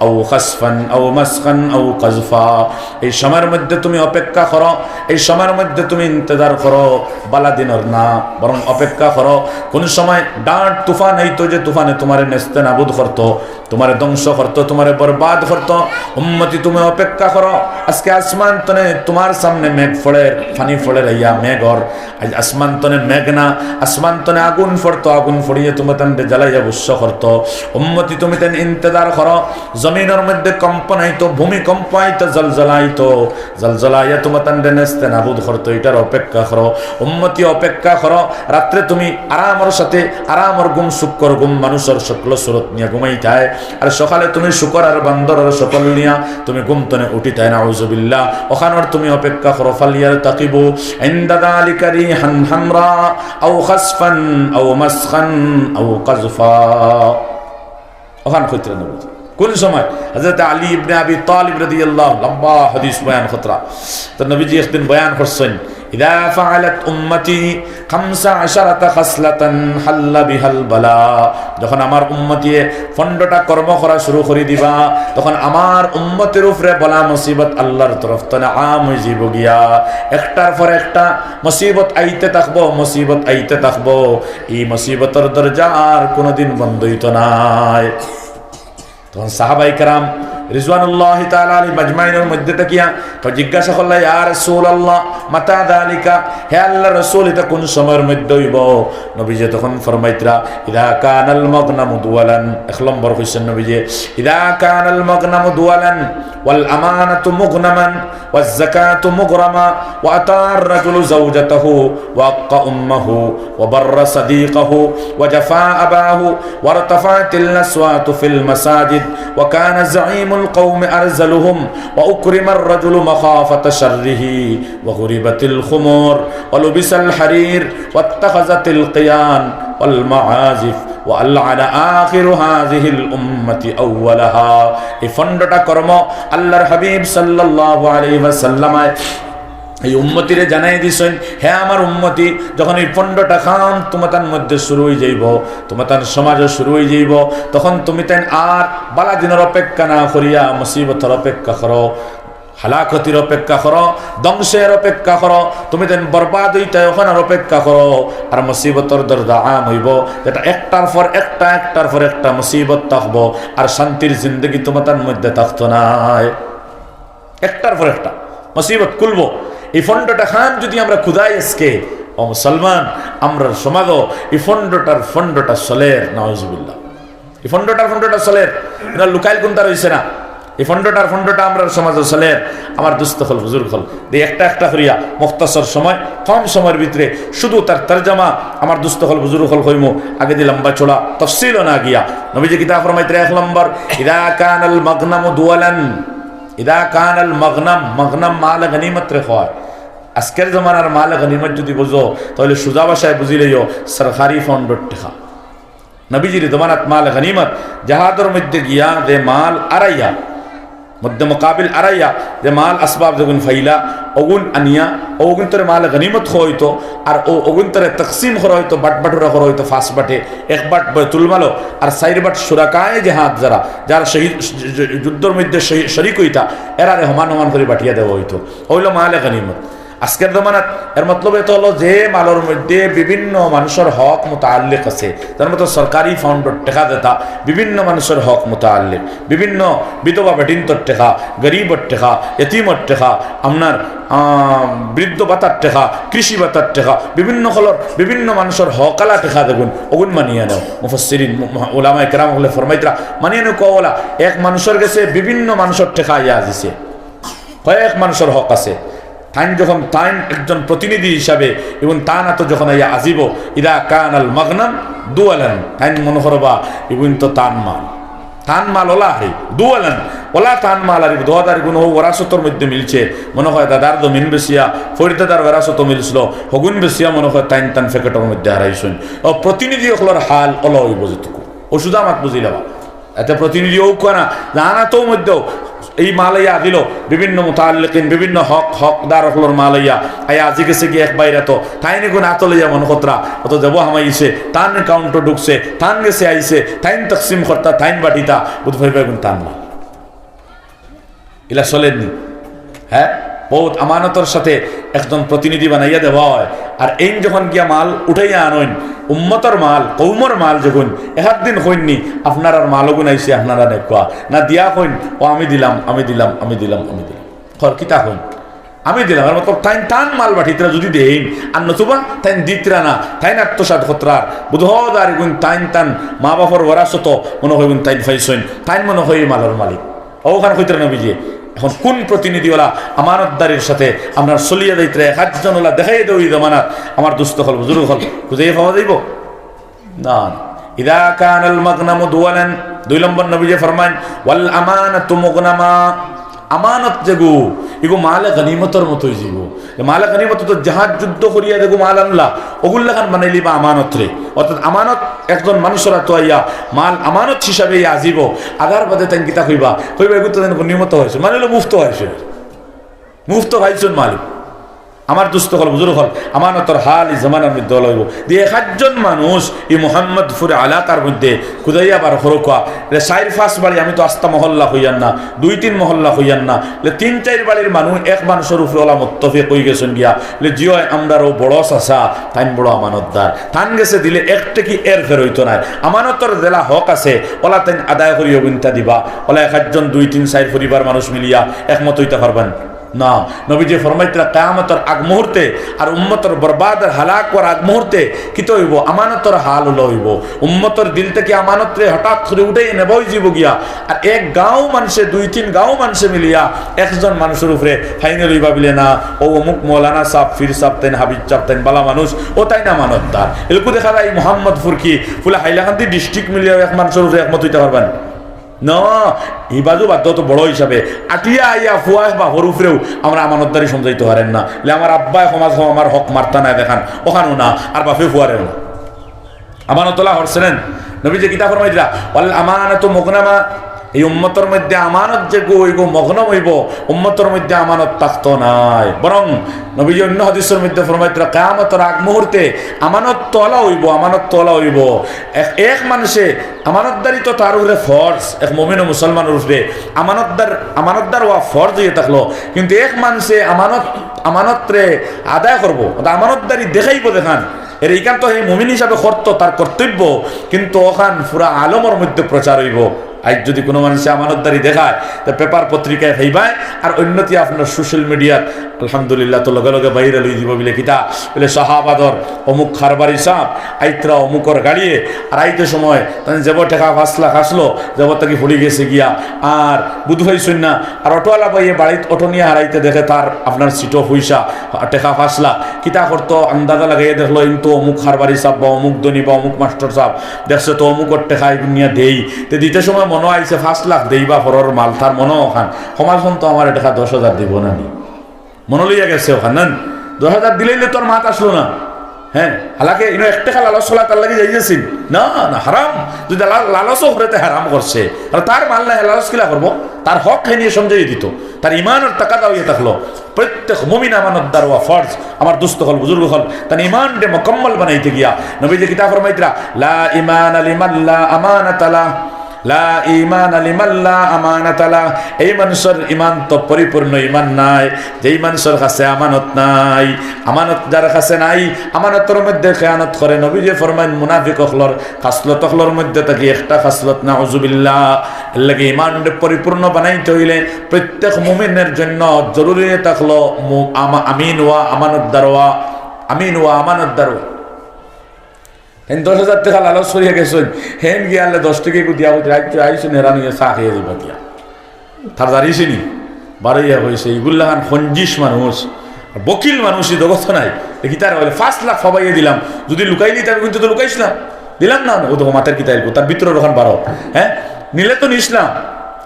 আও খাসফান আও মাসখান আও কাজফা।" এই সময়র মধ্যে তুমি অপেক্ষা করো, এই সময়র মধ্যে তুমি ইন্তেজার করো, বালা দিনর না, বরং অপেক্ষা করো। কোন সময় ডাঁট তুফান আইতো, যে তুফানে তোমারে নেস্তে নাবুদ করতো, তোমারে ধ্বংস করতো, তোমারে বরবাদ করতো। উম্মতি, তুমি অপেক্ষা করো। আজকে আসমান তনে তোমার সামনে মেঘ পড়ের, পানি পড়ের আইয়া মেঘর। আজ আসমান তনে মেঘ না, আসমান তনে আগুন পড়তো, আগুন পড়িয়া তুমাতানরে জ্বালাইয়া ভস্ম করতো। উম্মতি, তুমি তাইন ইন্তেজার করো। জমিনর মধ্যে কম্পন আইতো, ভূমিকম্প আইতো, জলজলা আইতো, জলজলা আইয়া তুমাতানরে নেস্তে নাবুদ করতো, ইটার অপেক্ষা করো। উম্মতি, অপেক্ষা করো। রাত্রে তুমি আরামর সাথে, আরামর ঘুম, সুখর ঘুম, মানুষর শক্ল সুরত নিয়া ঘুমাইতায়। আর সকালে তুমি শুকর আর বান্দরর শক্ল নিয়া তুমি ঘুম তনে উঠিতায়, নাউজুবিল্লাহ। অখানর তুমি অপেক্ষা করো, ফালিয়ারতাকিবু ইনদা যালিকা রিহান হামরা আও খাসফান আও মাসখান আও কাজফা। অখান কইতরা নবীজি। কোন সময়? হযরত আলী ইবনে আবি তালিব রাদিয়াল্লাহু, লম্বা হাদিস বয়ান করতরা। তো নবীজি একদিন বয়ান করছইন, "ইযা ফাআলাত উম্মতি খামসা আশারাতা খাসলাতান হাল্লা বিহাল বালা।" যখন আমার উম্মতিয়ে পনেরোটা কর্ম করা শুরু করি দিবা, তখন আমার উম্মতের উপরে বালা মুসিবত আল্লাহর তরফ তনে আম অই যাইবো গিয়া। একটার পর একটা মুসিবত আইতে থাকবো, মুসিবত আইতে থাকবো। এই মুসিবতর দরজা আর কোনোদিন বন্ধ অইতো নায়। তখন সাহাবায়ে কেরাম রিজওয়ানুল্লাহি তাআলা আলাইহিম আজমাইনর মধ্যে থাকিয়া কেউ জিজ্ঞাসা করলা, "ইয়া রাসূলুল্লাহ, মাতা যালিকা?" হে আল্লাহর রাসূল, ইটা কোন সময়র মধ্যে অইবো? নবীজি তখন ফরমাইতরা, "ইযা কানাল মাগনামু দুওয়ালান।" এক নম্বর কইছইন নবীজি, "ইযা কানাল মাগনামু দুওয়ালান ওয়াল আমানাতু মুগনামান ওয়াজ যাকাতু মুগরামা ওয়া আতাআর রাজুলু যাওজাতাহু ওয়া আক্কা উম্মাহু ওয়া বাররা সাদিকাহু ওয়া জাফা আবাহু ওয়া ইরতাফাতিল আসওয়াতু ফিল মাসাজিদ ওয়া কানা যাঈমুল কওমি আরযালুহুম ওয়া উকরিমার রাজুলু মাখাফাতা শাররিহি ওয়া গুরিবাতিল খুমুর ওয়া লুবিসাল হারির ওয়াত্তাখাযাতিল কিয়ান ওয়াল মাআজিফ ওয়া আলআনা আখিরু হাযিহিল উম্মাতি আউওয়ালাহা।" এই পনেরোটা কর্ম আল্লাহর হাবিব সাল্লাল্লাহু আলাইহি ওয়াসাল্লামে এই উম্মতিরে জানাই দিছইন, "হে আমার উম্মতি, যখন এই পনেরোটা কাম তুমাতান মধ্যে শুরু অই যাইবো, তুমাতান সমাজে শুরু অই যাইবো, তখন তুমি তাইন আর বালা দিনর অপেক্ষা না করিয়া মুসিবতর অপেক্ষা করো, হালাকতির অপেক্ষা করো, ধ্বংসের অপেক্ষা করো, তুমি তাইন বরবাদ অইতায়, অখানর অপেক্ষা করো।" আর মুসিবতর দরজা আম অইবো, যেটা একটার পর একটা, একটার পর একটা মুসিবত থাকবো, আর শান্তির জিন্দেগি তুমাতান মধ্যে থাকতো নায়। একটার পর একটা মুসিবত খুলবো। এই পনেরোটা কাম যদি আমরা খুদাই আজকে, ও মুসলমান, আমরার সমাজো এই পনেরোটার পনেরোটা চলের, নাউজুবিল্লাহ। এই পনেরোটার পনেরোটা চলের, ইনার লুকাইল কুন্তা রইছে না। এই পনেরোটার পনেরোটা আমরার সমাজো চলের। আমার দুস্ত অকল, বুজুর্গ অকল, এই একটা একটা করিয়া মুখতাসর সময়, কম সময়র ভিতরে শুধু তার তরজমা আমার দুস্ত অকল, বুজুর্গ অকল কইমু। আগেদি লম্বা চড়া তফসিলো না গিয়া নবীজি কিতা ফরমাইতরা, এক নম্বর, ইদা কানাল মাগনামু দুয়ালান, ইদা কানাল মাগনাম, মাগনাম মাল গনিমতরে কয়। আজকের জমানার মাল গনিমত যদি বুঝো, তাহলে সুজা ভাষায় বুঝিলেও সরকারি ফান্ডর টেকা। নবীজির জমানাত মাল গনিমত, জাহাদর মধ্যে গিয়া যে মাল আরাইয়া, মধ্যে মোকাবিল আরাইয়া, যে মাল আসবাব যেগুন ফাইলা, ওগুন আনিয়া, ওগুন তরে মাল গনিমত কওয়া অইতো, আর ও ওগুন তরে তকসিম করা অইতো, বাটবাটুরা করা অইতো, পাঁচ বাটে, এক বাট বাইতুল মালো, আর চাইর বাট শুরাকায়ে জেহাদ যারা, যারা শহীদ, যুদ্ধর মধ্যে শহীদ, শরিক অইতা, এরারে সমান সমান করি বাটিয়া দেওয়া অইতো। অইলো মাল গনিমত। আজকের জমানাত এর মতলব এত হলো যে মালর মধ্যে বিভিন্ন মানুষের হক মুতাআল্লিক আছে, তার মতো সরকারি ফান্ডর টেকা যেটা বিভিন্ন মানুষের হক মুতাআল্লিক, বিভিন্ন বিধবা বেটিন্তর টেকা, গরিবর টেকা, এতিমর টেকা, আপনার, আহ, বৃদ্ধ ভাতার টেকা, কৃষি ভাতার টেকা, বিভিন্ন কলর, বিভিন্ন মানুষের হকালা টেকা দেখুন, ওগুন মানিয়া নেও। মুফাসসিরিন, মু-, মু-, উলামায়ে কেরাম অকলে ফরমাইতরা, মানিয়া নেও কওলা, এক মানুষের গেছে বিভিন্ন মানুষের টেকা আইয়া আজিছে, কয়েক মানুষের হক আছে। তাইন যখন তাইন একজন প্রতিনিধি হিসাবে এবং তান আতো যখন আইয়া আজিব, ইদা কানাল মাগনাম দুয়ালান, তাইন মনে করবা, ইগুন তো তান মাল, তান মাল ওলা হে, দুয়ালান, ওলা তান মাল আর দোয়াদার গুণ হো ওরাসতর মধ্যে মিলছে, মনে হয় দাদার জমিন বেচিয়া, ফরিদাদার ওরাসত মিলছিল, হগুন বেচিয়া মনে হয় তাইন তান ফেকেটর মধ্যে হারাইছইন। ও প্রতিনিধি অকলর হাল ওলা অইব যেটুকু। ও সুজা মাত বুঝিলাবা। এতে প্রতিনিধি অউক না, জানাতো মধ্যেও এই মাল আইয়া দিল, বিভিন্ন মুতাআল্লিকিন, বিভিন্ন হক, হকদার অকলর মাল আইয়া, আইয়া আজি গেছে কি এক বাইরা তো, তাইন এগুন আতো লইয়া মনে করতরা, অত দেব হামাইছে, তান কাউন্টো ঢুকছে, তান গেছে আইছে, তাইন তকসিম করতা, তাইন বাটিতা, বুধ ভাই বেগুন তান মাল। ইলা চলেননি? হ্যাঁ, বহুত আমানতর সাথে একজন প্রতিনিধি বানাইয়া দেওয়া হয়। আর এইন যখন গিয়া মাল উঠাইয়া আনইন, উম্মতর মাল, কৌমর মাল যখন, এক আধ দিন কইননি, আপনারার মাল ওগুন আইছে, আপনারা নেকুয়া, না দিয়া কইন, ও আমি দিলাম, আমি দিলাম, আমি দিলাম, আমি দিলাম। খর কিতা কইন? আমি দিলাম। এর মতলব তাইন তান মাল বাটিতরা যদি দেইন, আর নতুবা তাইন দিতরা না, তাইন আত্মসাৎ করতরা। বুধ হদার গুণ তাইন তান মা বাপর ওরাসত মনে হয় গুণ তাইন পাইছইন, তাইন মনে হয় এই মালর মালিক। ওখান কইতরা নবীজি। এখন কোন প্রতিনিধি ওলা আমানতদারির সাথে আপনার চলিয়া যাইতরা, এক আধজন ওলা দেখাই দেও এই জমানাত, আমার দুস্ত অকল, বুজুর্গ অকল, খুঁজাইয়া পাওয়া যাইব? না। ইদা কানাল মাগনামু দুয়ালান, দুই নম্বর নবীজি ফরমাইন, ওয়াল আমানাতু মুগনামা, আমানত যেগু, ইগু মালে গনিমতর মতো অইযিব। যে মালে গনিমত তো জাহাজ যুদ্ধ করিয়া যেগু মাল আনলা, ওগুর লাখান বানাইলিবা আমানতরে। অর্থাৎ আমানত একজন মানুষর আতো আইয়া মাল আমানত হিসাবে ইয়া আজিব, আগার বাদে তাইন কিতা কইবা? কইবা, এগু তো তাইন গনিমত অইছে, মানে অইলো মুফত অইছে, মুফত পাইছইন মালিক। আমার দুস্ত অকল, বুজুর্গ অকল, আমানতর হাল ই জমানার মধ্যে অলা অইব। দিয়ে এক আধজন মানুষ ই মোহাম্মদপুর এলাকার মধ্যে খুঁজাইয়া বার করউক্কা, রে চাইর পাঁচ বাড়ি, আমি তো আস্তা মহল্লা কইয়ার না, দুই তিন মহল্লা কইয়ার না, লে তিন চাইর বাড়ির মানুষ এক মানুষর উপরে অলা মুত্তফিক অই গেছইন গিয়া, লে জি অয় আমরার অউ বড় চাচা, তাইন বড় আমানতদার, তান গেছে দিলে এক টেকি এর ফের অইতো নায়। আমানতর যেলা হক আছে, অলা তাইন আদায় করিয়া অগুইনতা দিবা, অলা এক আধজন দুই তিন চাইর পরিবার মানুষ মিলিয়া একমত অইতা পারবা নি? না, নবীজি ফরমাইতরা, কিয়ামতর আগ মুহূর্তে আর উম্মতর বরবাদ আর হালাক অওয়ার আগ মুহূর্তে কিতা অইব? আমানতর হাল অলা অইব। উম্মতর দিল থাকি আমানতরে হঠাৎ করি উঠাইয়া নেবা অইযিব গিয়া। আর এক গাঁও মানষে, দুই তিন গাঁও মানষে মিলিয়া একজন মানুষর উপরে ফাইনাল অইবা বিলে না, অউ অমুক মৌলানা সাব, পীর সাব, তাইন হাফিজ সাব, তাইন বালা মানুষ, অউ তাইন আমানতদার। এলকু দেখা যায় মোহাম্মদপুর কি পুরা হাইলাকান্দি district মিলিয়াও এক মানুষর উপরে একমত অইতা পারবা নি? না, ই বাজু বাদ দেও তো বড় হিসাবে। আটিয়া আইয়া ফুয়ায় বাপর উপরেও আমরা আমানতদারি সমঝাইতো পারের না। লে আমার আব্বায় সমাজ হো আমার হক মারতা নায় দেখান, অখানও না, আর বাপে ফুয়ারেও না। আমানত অলা করছইন। নবীজি কিতা ফরমাইতরা? ওয়াল আমানাতু মুগনামা। এই উম্মতর মধ্যে আমানত যেগু, ইগু মগনম অইব, উম্মতর মধ্যে আমানত থাকতো নায়। বরং নবীজি অন্য হাদিসর মধ্যে ফরমাইতরা, কিয়ামতর আগ মুহূর্তে আমানত তো অলা অইব, আমানত তো অলা অইব। এক, এক মানষে আমানতদারি তো তার উপরে ফরজ, এক মুমিন ও মুসলমানর উপরে আমানতদার, আমানতদার অওয়া ফরজ অইয়া থাকলো, কিন্তু এক মানষে আমানত, আমানতরে আদায় করব, অর্থাৎ আমানতদারি দেখাইব দেখান, এর ইখান তো হে মুমিন হিসাবে করতো, তার কর্তব্য, কিন্তু অখান পুরা আলমর মধ্যে প্রচার অইব। আইজ যুদি কুনু মানষে আমানতদারি দেখায়, তে পেপার পত্রিকায় পাইবায়, আর অইন্যতি আপনার সোশ্যাল মিডিয়াত, আলহামদুলিল্লাহ, তো লগে লগে বাইরে লই দিব, বলে কিতা, বলে শাহাবাদর অমুক কারবারি সাব আইতরা অমুকর গাড়িয়ে, আর আইতে সময় তান জেবো টেকা পাঁচ লাখ আছলো, জেবো থাকি ফুড়ি গেছে গিয়া, আর বুধ পাইছইন না, আর অটোআলা ভাইয়ে বাড়িত অটো নিয়া হারাইতে দেখে তার আপনার সিটো পয়সা, টেকা পাঁচ লাখ, কিতা করতো, আন্দাজা লাগাইয়া দেখলো, ইন তো অমুক কারবারি সাব বা অমুক ধনী বা অমুক মাস্টার সাব, দেখছে তো অমুকর টেকা ইগুন নিয়া দেই, তে দিতে সময় মনো আইছে পাঁচ লাখ দেই বা পরর মাল, তার মনো অখান, সমাজখন তো আমার টেকা দশ হাজার দিব না নি, মনো লইয়া গেছে অখান, না নি? দশ হাজার দিলাইলে তোর মাত আছলো না। হ্যাঁ, হালাকে ইনো এক টেকা লালচ করা তার লাগি জায়েজ আছিল? না, না, হারাম। যুদি লা-, লালচও করে তে হারাম করছে। আর তার মাল নাই, লালচ কিলা করবো? তার হক হে নিয়ে সমঝাইয়া দিত। তার ইমানর তাকাদা অইয়া থাকলো। প্রত্যেক মুমিন আমানতদার অওয়া ফরজ। আমার দোস্ত অকল, বুজুর্গ অকল, তান ইমানরে মুকাম্মল বানাইতে গিয়া নবীজি কিতা ফরমাইতরা, "লা ইমানা লিমান লা আমানাতা লাহ।" লা ইমানা লিমান লা আমানাতা লাহ। এই মানষর ইমান তো পরিপূর্ণ ইমান নায়, যেই মানষর কাছে আমানত নাই। আমানত যার কাছে নাই, আমানতর মধ্যে খেয়ানত করে। নবীজি ফরমাইন, মুনাফিক অকলর খাসলত অকলর মধ্যে থাকি একটা খাসলত, নাউজুবিল্লাহ। এর লাগি ইমানরে পরিপূর্ণ বানাইতে অইলে প্রত্যেক মুমিনর জন্য জরুরি থাকলো মু-, আমা-, আমিন অওয়া, আমানতদার অওয়া, আমিন অওয়া, আমানতদার অওয়া। হেন দশ হাজার টেকা লালচ করিয়া গেছইন, হেন গিয়া আল্লাহ দশ টেকা এগু দিয়া কইতরা, "আইচ্ছা, আইছইন, হেরান অইয়া চা খাইয়া যাইবা গিয়া।" তার জারিছে নি? বারইয়া কইছে, "ইগুর লাখান খঞ্জিস মানুষ, আর বকিল মানুষ ই জগতো নাই।" দেখি তার বলে, "পাঁচ লাখ ফাবাইয়া দিলাম, যুদি লুকাইলি, তে আমি কিন্তু তো লুকাইছলাম, দিলাম না।" ও তো মাতের কিতা ইলকু, তার ভিতরর অখান বারো, হ্যাঁ, নিলে তো নিছলাম,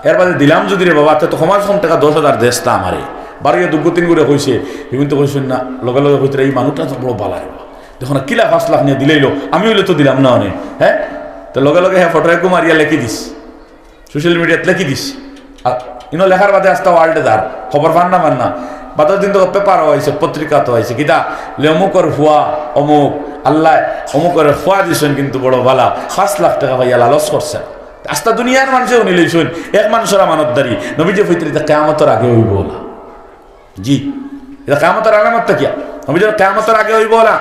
এর বাদে দিলাম যুদি রে বাবা, তে তো কমাস কম টেকা দশ হাজার দেস্তা আমারে। বারইয়া দুগু তিনগুরে কইছে, ইগুন তো কইছইন না, লগে লগে কইতরা, "এই মানুষটা তো বড় বালা রে বাবা।" দেখো না, কিলা পাঁচ লাখ নিয়া দিলাইলো, আমি অইলে তো দিলাম না অনে, হ্যাঁ? তো লগে লগে হে ফটো একগু মারিয়া লেখি দিস, সোশ্যাল মিডিয়াত লেখি দিস। আর ইনো লেখার বাদে আস্তা ওয়ার্ল্ডে যার খবর পান না, পান না। বাদর দিন তো পেপারও আইছে, পত্রিকাত আইছে, কিতা, লে অমুকর ফুয়া অমুক, আল্লায় অমুকরে ফুয়া দিছইন, কিন্তু বড় বালা, পাঁচ লাখ টেকা পাইয়া লালচ করছে। আস্তা দুনিয়ার মানষে হুনি লইছইন, এক মানষর আমানতদারি, নবীজি ফইতরা ইতা কিয়ামতর আগে অইবো না। জি, ইতা কিয়ামতর আলামত তো কিয়া? নবীজি কিয়ামতর আগে অইবো না।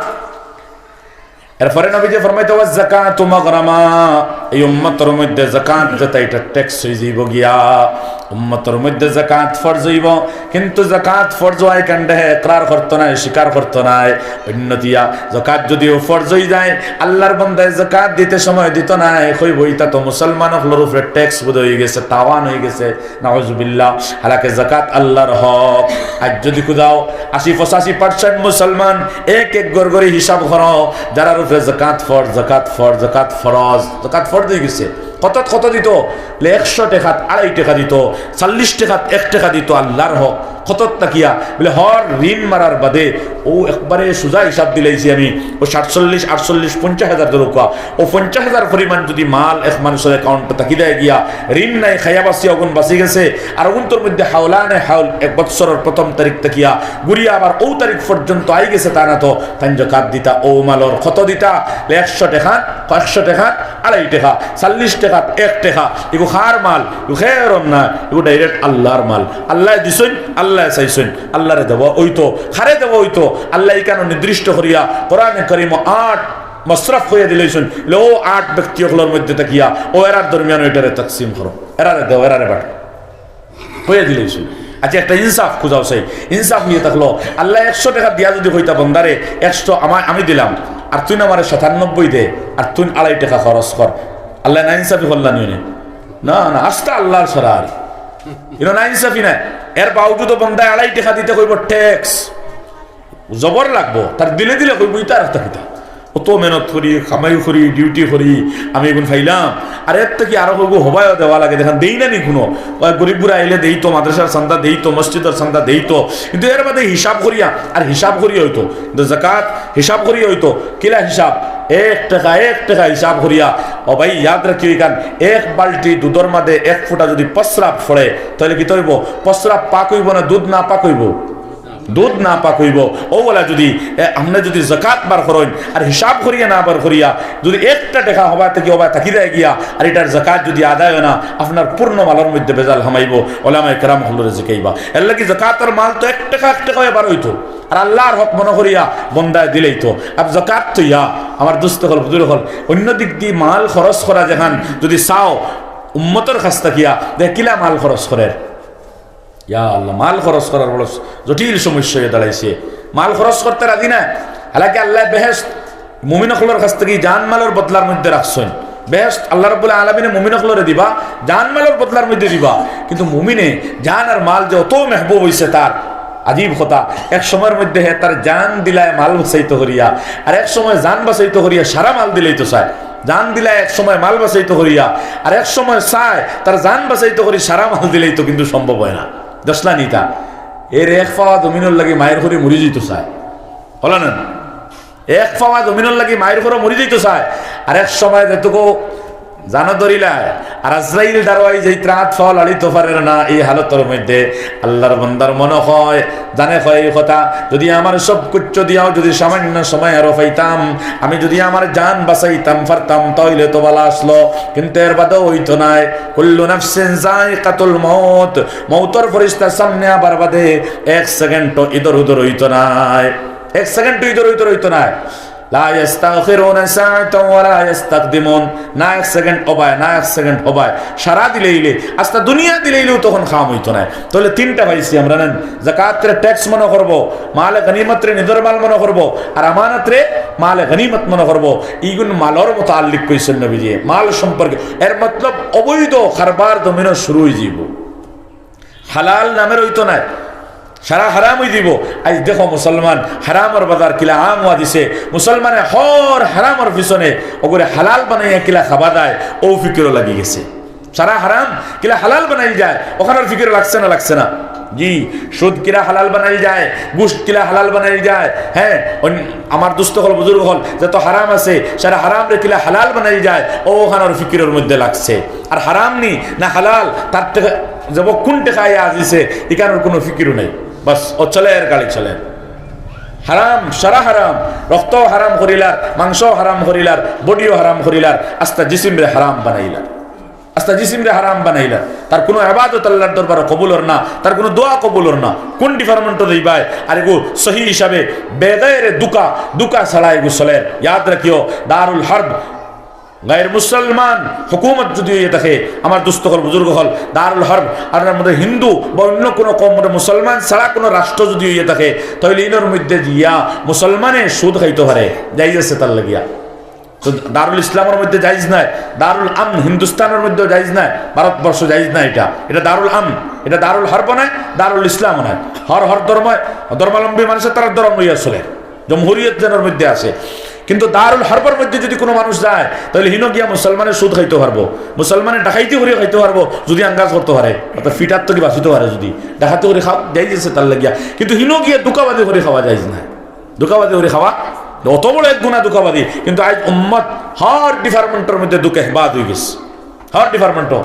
এরপরে নবীজি ফরমাইতা, "ওয়াজ যাকাতু মাগরামা।" এই উম্মতর মধ্যে যাকাত যেটা, ইটা ট্যাক্স অইযিবো গিয়া। উম্মতর মধ্যে যাকাত ফরজ অইবো, কিন্তু যাকাত ফরজ অওয়ার কারণে হে ইকরার করতো নায়, স্বীকার করতো নায়। অইন্য দিয়া যাকাত যুদিও ফরজ অইযায়, আল্লার বন্দায় যাকাত দিতে সময় দিতো নায়, কইবো, "ইটা তো মুসলমান অকলর উপরে ট্যাক্স বোধ অইগেছে, তাওয়ান অইগেছে।" নাউজুবিল্লাহ। হালাকে যাকাত আল্লার হক। আইজ যুদি খুদাও আশি পঁচাশি পার্সেন্ট মুসলমান এক এক ঘর করি হিসাব করো, যারার উপরে যাকাত ফরজ, যাকাত ফরজ, যাকাত ফরজ, যাকাত ফরজ অইগেছে। কতত কত দিতো? বলে একশো টেকাত আড়াই টেকা দিতো, চল্লিশ টেকাত এক টেকা দিতো আল্লার হক। কতত থাকিয়া? বলে হর ঋণ মারার বাদে, অউ একবারে সুজা হিসাব দিলাইছি আমি, অউ সাতচল্লিশ, আটচল্লিশ, পঞ্চাশ হাজার ধরউক্কা, অউ পঞ্চাশ হাজার পরিমাণ যুদি মাল এক মানষর অ্যাকাউন্টো থাকি দেয় গিয়া, ঋণ নাই, খাইয়া বাঁচিয়া অগুন বাঁচি গেছে, আর অগুন্তর মধ্যে হাওলানে হাওল এক বৎসরর প্রথম তারিখ থাকিয়া ঘুরিয়া আবার অউ তারিখ পর্যন্ত আইগেছে, তা না তো তাইন যাকাত দিতা অউ মালর। কত দিতা? একশো টেকাত, একশো টেকাত আড়াই টেকা, চল্লিশ টেকাত এক টেকা, ইগু কার মাল? ইগু খেরর না, ইগু direct আল্লার মাল। আল্লায় দিছইন, আল্লায় চাইছইন, আল্লারে দেওয়া অইতো। কারে দেওয়া অইতো? আল্লায় ইখানো নির্দিষ্ট করিয়া কোরআনে করিমো আট মাসরাফ কইয়া দিলাইছইন, বলে অউ আট ব্যক্তি অকলর মধ্যে থাকিয়া অউ এরার দরমিয়ানো ইটারে তাকসিম করো, এরারে দেও, এরারে বাটো, কইয়া দিলাইছইন। আইচ্ছা, একটা ইনসাফ খুজাও চাই, ইনসাফ নিয়া থাকলো। আল্লায় একশো টেকা দিয়া যুদি কইতা বন্দারে, "একশো আমা-, আমি দিলাম, আর তুইন আমারে সাতানব্বই দে, আর তুইন আড়াই টেকা খরচ কর", আল্লায় নাইনসাফি করলা নি অনে? না, না, আস্তা আল্লার শরা আর। ইনো নাইনসাফি নায়। এর বাওজুদও বন্দায় আড়াই টেকা দিতে কইবো ট্যাক্স। জবর লাগবো, তার দিলে দিলে কইবো, "ইতা আর একটা কিতা? অত মেহনত করি, কামাই করি, ডিউটি করি, আমি ইগুন পাইলাম।" আর এর থাকি আরো কইবো, "হবায়ও দেওয়া লাগে, দেখইন দেই না নি কুনু? অউ গরিবগুরা আইলে দেইতো, মাদ্রাসার চান্দা দেইতো, মসজিদর চান্দা দেইতো, কিন্তু এর বাদে হিসাব করিয়া, আর হিসাব করিয়া অইতো, কিন্তু যাকাত হিসাব করিয়া অইতো।" কিলা হিসাব? এক টেকা, এক টেকা হিসাব করিয়া। ও ভাই, ইয়াদ রাখিও ইখান, এক বালতি দুধর মাঝে এক ফুটা যুদি প্রস্রাব পড়ে, তাইলে কিতা অইবো? প্রস্রাব পাক অইবো না দুধ নাপাক অইবো? দুধ নাপাক অইবো। অউ বলা যুদি, এ, আপনে যুদি যাকাত বার করইন আর হিসাব করিয়া না বার করিয়া, যুদি একটা টেকা হবায় থাকি হবায় থাকি দেয় গিয়া, আর ইটার যাকাত যুদি আদায় অয় না, আপনার পূর্ণ মালর মধ্যে ভেজাল হামাইবো। ওলামায়ে কেরাম অকলরে জিকাইবা। এর লাগি যাকাতর মাল তো এক টেকা এক টেকা অইয়া বার অইতো, আর আল্লার হক মনো করিয়া বন্দায় দিলাইতো। আর যাকাত তো ইয়া, আমার দোস্ত অকল, বুজুর্গ অকল, অইন্য দিক দি মাল খরচ করা যেখান যুদি চাও, উম্মতর কাছ থাকিয়া দেখিলা মাল খরচ করের। ইয়া আল্লাহ, মাল খরচ করার বড় জটিল সমস্যা অইয়া দাঁড়াইছে। মাল খরচ করতে রাজি না। হালাকি আল্লায় বেহেশত মুমিন অকলর কাছ থাকি জান মালর বদলার মধ্যে রাখছইন। বেহেশত আল্লাহ রাব্বুল আলামিনে মুমিন অকলরে দিবা, জান মালর বদলার মধ্যে দিবা। কিন্তু মুমিনে জান আর মাল যে অত মেহবুব অইছে তার, আজীব কথা। এক সময়র মধ্যে হে তার জান দিলায় মাল বাঁচাইতো করিয়া, আর এক সময় জান বাঁচাইতো করিয়া সারা মাল দিলাইতো চায়। জান দিলায় এক সময় মাল বাঁচাইতো করিয়া, আর এক সময় চায় তার জান বাঁচাইতো করি সারা মাল দিলাইতো, কিন্তু সম্ভব অয় না। দেখছলা নি তা? এর এক পাওয়া জমিনর লাগি মায়ের করি মরি যাইতো চায়। অলা না? এক পাওয়া জমিনর লাগি মায়ের করি মরি যাইতো চায়, আর এক সময় যেটুকু জানো ধরিলায়, আর আজরাইল দাঁড়াই যাইতরা আত পাও লাড়িতো পারের না। এই হালতর মধ্যে আল্লাহর বন্দার মনো কয়, জানে কয় এই কথা, যদি আমার সব কুচ্ছ দিয়াও যদি সামান্য সময় আরো পাইতাম, আমি যদি আমার জান বাঁচাইতাম পারতাম, তাইলে তো বালা আছলো, কিন্তু এর বাদেও অইতো নায়। কুল্লু নাফসিন যায়িকাতুল মাউত, মউতর ফিরিস্তার সামনে আবার বাদে এক সেকেন্ডও ইদর উদর অইতো নায়, এক সেকেন্ডও ইদর উদর অইতো নায়। লা ইয়াস্তাখিরুনা সাআতাও ওয়া লা ইয়াস্তাকদিমুন। না এক সেকেন্ড হবায়, না এক সেকেন্ড হবায়। সারা দিলাইলে, আস্তা দুনিয়া দিলাইলেও তখন কাম অইতো নায়। তাইলে তিনটা পাইছি আমরা, নেন। যাকাতরে ট্যাক্স মনো করবো, মালে গনিমতরে নিজর মাল মনো করবো, আর আমানতরে মালে গনিমত মনো করবো। ইগুন মালর মুতাআল্লিক কইছইন নবীজিয়ে, মাল সম্পর্কে। এর মতলব অবৈধ কারবার জমিনো শুরু অইযিবো। হালাল নামের অইতো নায়, সারা হারাম অইযিবো। আইজ দেখো মুসলমান, হারামর বাজার কিলা আম অইয়া দিছে। মুসলমানে হর হারামর পিছনে অগুরে হালাল বানাইয়া কিলা খাওয়া যায়, অউ ফিকিরো লাগি গেছে। সারা হারাম কিলা হালাল বানাইল যায়, অখানর ফিকিরো লাগছে না, লাগছে না? জি, সুদ কিলা হালাল বানাইল যায়, ঘুষ কিলা হালাল বানাইল যায়, হ্যাঁ, অন-, আমার দুস্ত অকল, বুজুর্গ অকল, যত হারাম আছে, সারা হারামরে কিলা হালাল বানাইল যায়, অউ অখানর ফিকিরর মধ্যে লাগছে। আর হারাম নি না হালাল, তার টেকা, যেবো কুন টেকায় আজিছে, ইখানর কুনু ফিকিরও নাই। বাস, অউ চলের, গাড়ি চলের। হারাম, সারা হারাম, রক্তও হারাম করিলার, মাংসও হারাম করিলার, বডিও হারাম করিলার, আস্তা জিসিমরে হারাম বানাইলার। আস্তা জিসিমরে হারাম বানাইলার। তার কুনু ইবাদত আল্লাহর দরবারো কবুল অর না, তার কুনু দোয়া কবুল অর না। কুন ডিপার্টমেন্টো যাইবায়? আর এগু সহি হিসাবে বেগাইরে ধুকা, ধুকা ছাড়া এগু চলের। ইয়াদ রাখিও, দারুল হারব, গাইর মুসলমান হুকুমত যুদি অইয়া থাকে, আমার দুস্ত অকল, বুজুর্গ অকল, দারুল হারব, আর এর মধ্যে হিন্দু বা অইন্য কুনু কওম, মানে মুসলমান ছাড়া কুনু রাষ্ট্র যুদি অইয়া থাকে, তাইলে ইনর মধ্যে গিয়া মুসলমানে সুদ খাইতো পারে, জায়েজ আছে তার লাগিয়া। তো দারুল ইসলামর মধ্যে জায়েজ নায়, দারুল আমন হিন্দুস্তানর মধ্যে জায়েজ নায়, ভারতবর্ষ জায়েজ নায় ইটা। ইটা দারুল আমন, ইটা দারুল হারব নায়, দারুল ইসলামও নায়। হর, হর ধর্ম, ধর্মাবলম্বী মানষে তারার ধর্ম লইয়া চলের। জমহুরিয়ত যেনর মধ্যে আছে। কিন্তু দারুল হারবর মধ্যে যুদি কুনু মানুষ যায়, তাইলে হিনো গিয়া মুসলমানে সুদ খাইতো পারবো, মুসলমানে ডাকাইতি করি খাইতো পারবো, যুদি আন্দাজ করতো পারে, অর্থাৎ ফিটার থাকি বাঁচিতো পারে, যুদি ডাকাতি করি খাওয়া জায়েজ আছে তার লাগিয়া। কিন্তু হিনো গিয়া ধুকাবাজি করি খাওয়া জায়েজ নায়। ধুকাবাজি করি খাওয়া, অত বড় এক গুনা ধুকাবাজি। কিন্তু আইজ উম্মত হর ডিপার্টমেন্টর মধ্যে ধুকাবাজ অইগেছে, হর ডিপার্টমেন্টো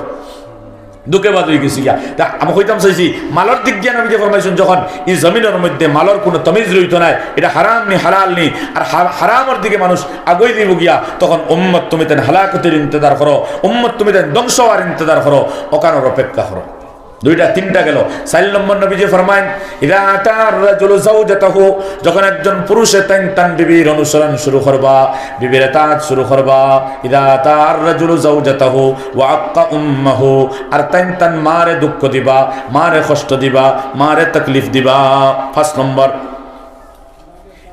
ধুকাবাজ অইগেছে গিয়া। তে আমি কইতাম চাইছি, মালর দিক দিয়া নবীজিয়ে ফরমাইছইন, যখন ই জমিনর মধ্যে মালর কুনু তমিজ রইতো নায়, ইটা হারাম নি হালাল নি, আর হা-, হারামর দিকে মানুষ আগুয়াই দিবো গিয়া, তখন উম্মত তুমি তাইন হালাকতর ইন্তেজার করো, উম্মত তুমি তাইন ধ্বংস অওয়ার ইন্তেজার করো, অখানর অপেক্ষা করো। দুইটা তিনটা গেল। চাইর নম্বর নবীজিয়ে ফরমাইন, "ইযা আতার রাজুলু যাওজাতাহু", যখন একজন পুরুষে তাইন তান বিবির অনুসরণ শুরু করবা, বিবির এতাআত শুরু করবা, "ইযা আতার রাজুলু যাওজাতাহু ওয়া আক্কা উম্মাহু", আর তাইন তান মারে দুঃখ দিবা, মারে কষ্ট দিবা, মারে তকলিফ দিবা। পাঁচ নম্বর,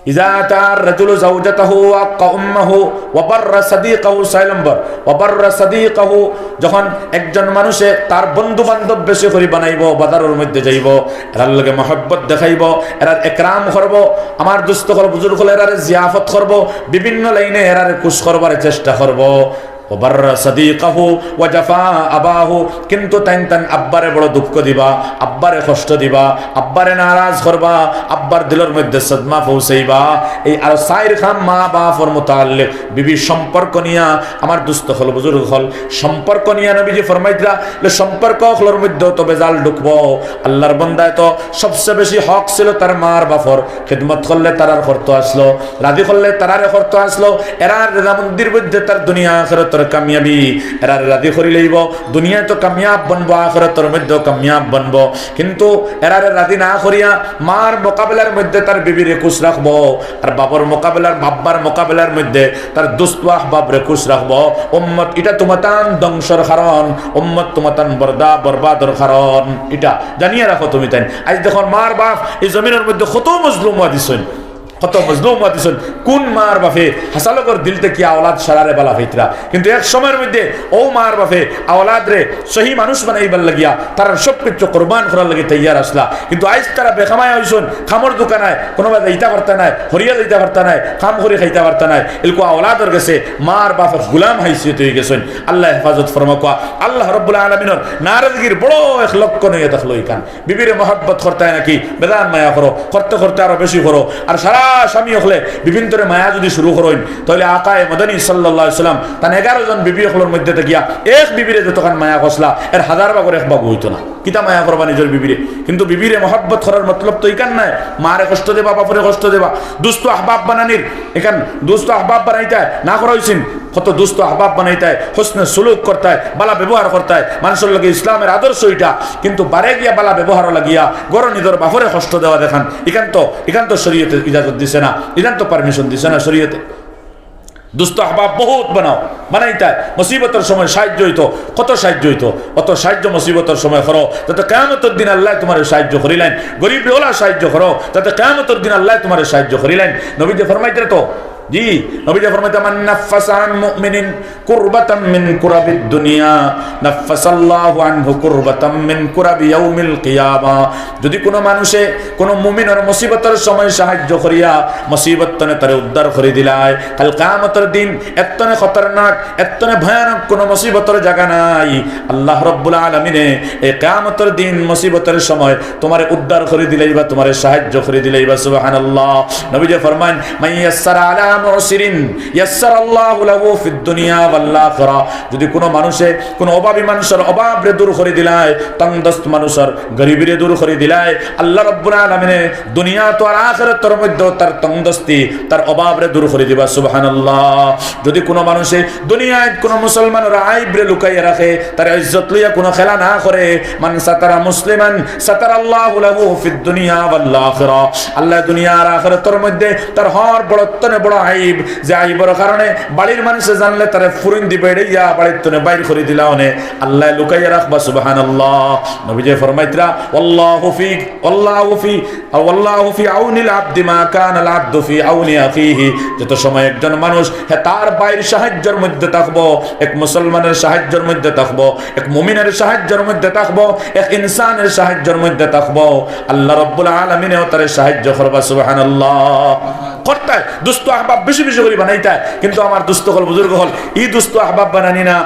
"ইযা আতার রাজুলু যাওজাতাহু ওয়া আক্কা উম্মাহু ওয়া বাররা সাদিকাহু", ছয় নম্বর, "ওয়া বাররা সাদিকাহু", যখন একজন মানুষে তার বন্ধু বান্ধব বেশি করি বানাইবো, বাজারর মধ্যে যাইবো, এরার লগে মহব্বত দেখাইবো, এরার একরাম করবো, আমার দুস্ত অকল, বুজুর্গ অকল, এরারে জিয়াফত করবো, বিভিন্ন লাইনে এরারে খুশ করবার চেষ্টা করবো। "ওয়া বাররা সাদিকাহু ওয়া জাফা আবাহু", কিন্তু তাইন তান আব্বারে বড় দুঃখ দিবা, আব্বারে কষ্ট দিবা, আব্বারে নারাজ করবা, আব্বার দিলর মধ্যে সদমা পৌঁছাইবা। এই আরো চাইর কাম মা বাপর মুতাআল্লিক, বিবির সম্পর্ক নিয়া, আমার দুস্ত অকল, বুজুর্গ অকল, সম্পর্ক নিয়া নবীজিয়ে ফরমাইতরা, যে সম্পর্ক অকলর মধ্যেও তো বেজাল ঢুকবো। আল্লাহর বন্দায় তো সবচে বেশি হক ছিল তার মার বাপর, খিদমত করলে তারার করতো আছলো, রাজি করলে তারারে করতো আছলো, এরার রেজামন্দির মধ্যে তার দুনিয়া আখেরাত কামিয়াবি, এরারে রাজি করি লইব, দুনিয়াত তো কামিয়াব বনবো, আখিরাতর মধ্যেও কামিয়াব বনবো। কিন্তু এরারে রাজি না করিয়া মার মোকাবিলার মধ্যে তার বিবিরে খুশ রাখবো, আর বাবার মোকাবিলার, বাব্বার মোকাবিলার মধ্যে তার দোস্ত আহবাবরে খুশ রাখবো। উম্মত ইটা তুমাতান ধ্বংসর কারণ, উম্মত তুমাতান বরদা-, বরবাদর কারণ। ইটা জানিয়া রাখো তুমিতাইন। আইজ দেখো মার বাপ ই জমিনর মধ্যে কত মজলুম অইয়া দিছইন, কত মজলুম অইয়া দিছইন। কুন মার বাপে হাছা লগর দিল থাকি আওলাদ সারারে বালা পাইতরা? কিন্তু এক সময়র মধ্যে অউ মার বাপে আওলাদরে সহি মানুষ বানাইবার লাগিয়া তারার সব কিছু কুরবান করার লাগি তৈয়ার আছলা। কিন্তু আইজ তারা বেকামায়া অইছইন, কামর দোকান নাই, কুনুবায় যাইতা পারতা নায়, হরিয়া যাইতা পারতা নায়, কাম করি খাইতা পারতা নায়। ইলকু আওলাদর গেছে মার বাপর গুলাম হাইসিয়ত অইগেছইন। আল্লায় হেফাজত ফরমাউক্কা। আল্লাহ রব্বুল আলামিনর নারাজগির বড় এক লক্ষণ অইয়া দেখলো ইখান। বিবিরে মহব্বত করতায় নাকি? বেজান মায়া করো, করতে করতে আরো বেশি করো। আর সারা স্বামী অকলে বিবিন্তরে মায়া যুদি শুরু করইন, তাইলে আকায়ে মদনী সাল্লাল্লাহু আলাইহি ওয়াসাল্লাম তান এগারো জন বিবি অকলর মধ্যে থাকিয়া এক বিবিরে যতখান মায়া করছলা, এর হাজার ভাগর এক ভাগও অইতো না। কিতা মায়া করবা নিজর বিবিরে? কিন্তু বিবিরে মহব্বত করার মতলব তো ইখান নায়, মারে কষ্ট দেবা, বাপরে কষ্ট দেবা। দোস্ত আহবাব বানানির, ইখান দোস্ত আহবাব বানাইতায় না করা অইছে নি? কত দোস্ত আহবাব বানাইতায়, হুসনে সুলুক করতায়, বালা ব্যবহার করতায়, মানষর লগে ইসলামের আদর্শ ইটা। কিন্তু বারে গিয়া বালা ব্যবহার লাগিয়া ঘরো নিজর বাপরে কষ্ট দেওয়া যেখান, ইখান তো, ইখান তো শরীয়তে ইজাজত দিছে না, ইখান তো permission দিছে না শরীয়তে। দোস্ত আহবাব বহুত বানাও, বানাইতায়, মুসিবতর সময় সাহায্য অইতো, কত সাহায্য অইতো, অত সাহায্য মুসিবতর সময় করো, যাতে কিয়ামতর দিন আল্লায় তুমারে সাহায্য করিলাইন। গরিবরে অলা সাহায্য করো, যাতে কিয়ামতর দিন আল্লায় তুমারে সাহায্য করিলাইন। নবীজি ফরমাইতরা তো, জি, নবীজি ফরমাইতরা, "মান নাফফাসা আন মুমিনিন কুরবাতাম মিন কুরাবিদ দুনিয়া, নাফফাসাল্লাহু আনহু কুরবাতাম মিন কুরাবি ইয়াউমিল কিয়ামা।" যুদি কুনু মানুষে কুনু মুমিনর মুসিবতর সময় সাহায্য করিয়া মুসিবত তনে তারে উদ্ধার করি দিলায়, কাল কিয়ামতর দিন এর তনে খতরনাক, এর তনে ভয়ানক কুনু মুসিবতর জাগা নাই। আল্লাহ রব্বুল আলামিনে এই কিয়ামতর দিন মুসিবতর সময় তুমারে উদ্ধার করি দিলাইবা, তুমারে সাহায্য করি দিলাইবা। সুবহানাল্লাহ। নবীজি ফরমাইন, "মান ইয়াসসারা আলা মুসিরিন ইয়াসসারাল্লাহু লাহু ফিদ দুনিয়া ওয়াল আখিরা।" যুদি কুনু মানুষে কুনু অভাবী মানষর অভাবরে দূর করি দিলায়, তংদস্ত মানষর গরিবিরে দূর করি দিলায়, আল্লাহ রব্বুল আলামিনে দুনিয়াত আর আখিরাতর মধ্যে তার তংদস্তি, তার অভাবরে দূর করি দিবা। সুবহানাল্লাহ। যুদি কুনু মানুষে দুনিয়াত কুনু মুসলমানর আইবরে লুকাইয়া রাখে, তার ইজ্জত লইয়া কুনু খেলা না করে, "মান সাতারা মুসলিমান সাতারাল্লাহু লাহু ফিদ দুনিয়া ওয়াল আখিরা।" আল্লায় দুনিয়া আর আখিরাতর মধ্যে তার হর বড় তনে বড় আইব, যে আইবর কারণে বাড়ির মানষে জানলে তারে ফুরিন দিবে, এড়াইয়া বাড়ির তনে বাইর করি দিলা অনে, আল্লায় লুকাইয়া রাখবা। সুবহানাল্লাহ। নবীজি ফরমাইতরা, "ওয়াল্লাহু ফি, ওয়াল্লাহু ফি, ওয়াল্লাহু ফি আউনিল আবদি মা কানাল আবদু ফি আউনি আখিহি।" যত সময় একজন মানুষ হে তার ভাইর সাহায্যর মধ্যে থাকবো, এক মুসলমানের সাহায্যর মধ্যে থাকবো, এক মুমিনের সাহায্যর মধ্যে থাকবো, এক ইনসানের সাহায্যর মধ্যে থাকবো, আল্লাহ রব্বুল আলামিনেও তারে সাহায্য করবা। সুবহানাল্লাহ। করতায়, দোস্ত আহবাব বেশি বেশি করি বানাইতায়, কিন্তু আমার দোস্ত অকল, বুজুর্গ অকল, ই দোস্ত আহবাব বানানি না,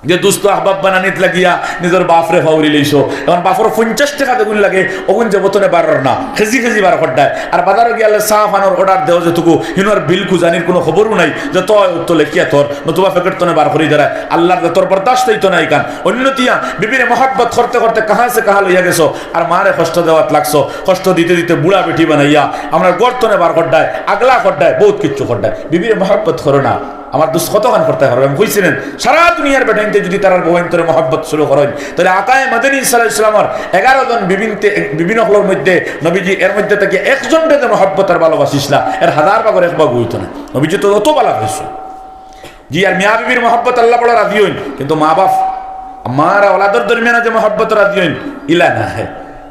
যে দোস্ত আহবাব বানানিত লাগিয়া নিজর বাপরে ফাউরি লইছো। এখন বাপর পঞ্চাশ টেকা যেগুন লাগে, অগুন যেবো তনে বারর না, কেজি কেজি বার করডায়। আর বাজারো গিয়ালে চা পানর order দেও যেটুকু, হিনর বিল খুজানির কুনু খবরও নাই, যে তয় উত্তর লেখিয়া থর, নতুবা প্যাকেট তনে বার করি দেরায়। আল্লাহর জাতর বরদাস্ত অইতো না ইখান। অইন্য তিয়া বিবিরে মহব্বত করতে করতে কাহা সে কাহা লইয়া গেছো, আর মারে কষ্ট দেওয়াত লাগছো, কষ্ট দিতে দিতে বুড়া বেটি বানাইয়া আমরার ঘর তনে বার করডায়, আগলা করডায়, বউত কিচ্ছু করডায়। বিবিরে মহব্বত করো না। আমার দোস্ত কতখান করতায় পারো? আমি কইছি না, সারা দুনিয়ার বেটাইন্তে যুদি তারার বউয়াইন্তরে মহব্বত শুরু করইন, তাইলে আকায়ে মদনী সাল্লাল্লাহু আলাইহি ওয়াসাল্লামর এগারো জন বিবিনতে, বিবিন অকলর মধ্যে নবীজি এর মধ্যে থাকি একজনরে যে মহব্বত আর ভালোবাসিছলা, এর হাজার ভাগর এক ভাগও অইতো না। নবীজি তো অত ভালা পাইছইন। জি, আর মিয়া বিবির মহব্বত আল্লাহ বড় রাজি অইন, কিন্তু মা বাপ, মার আওলাদর দরমিয়ানো যে মহব্বত রাজি অইন, ইলা না হে,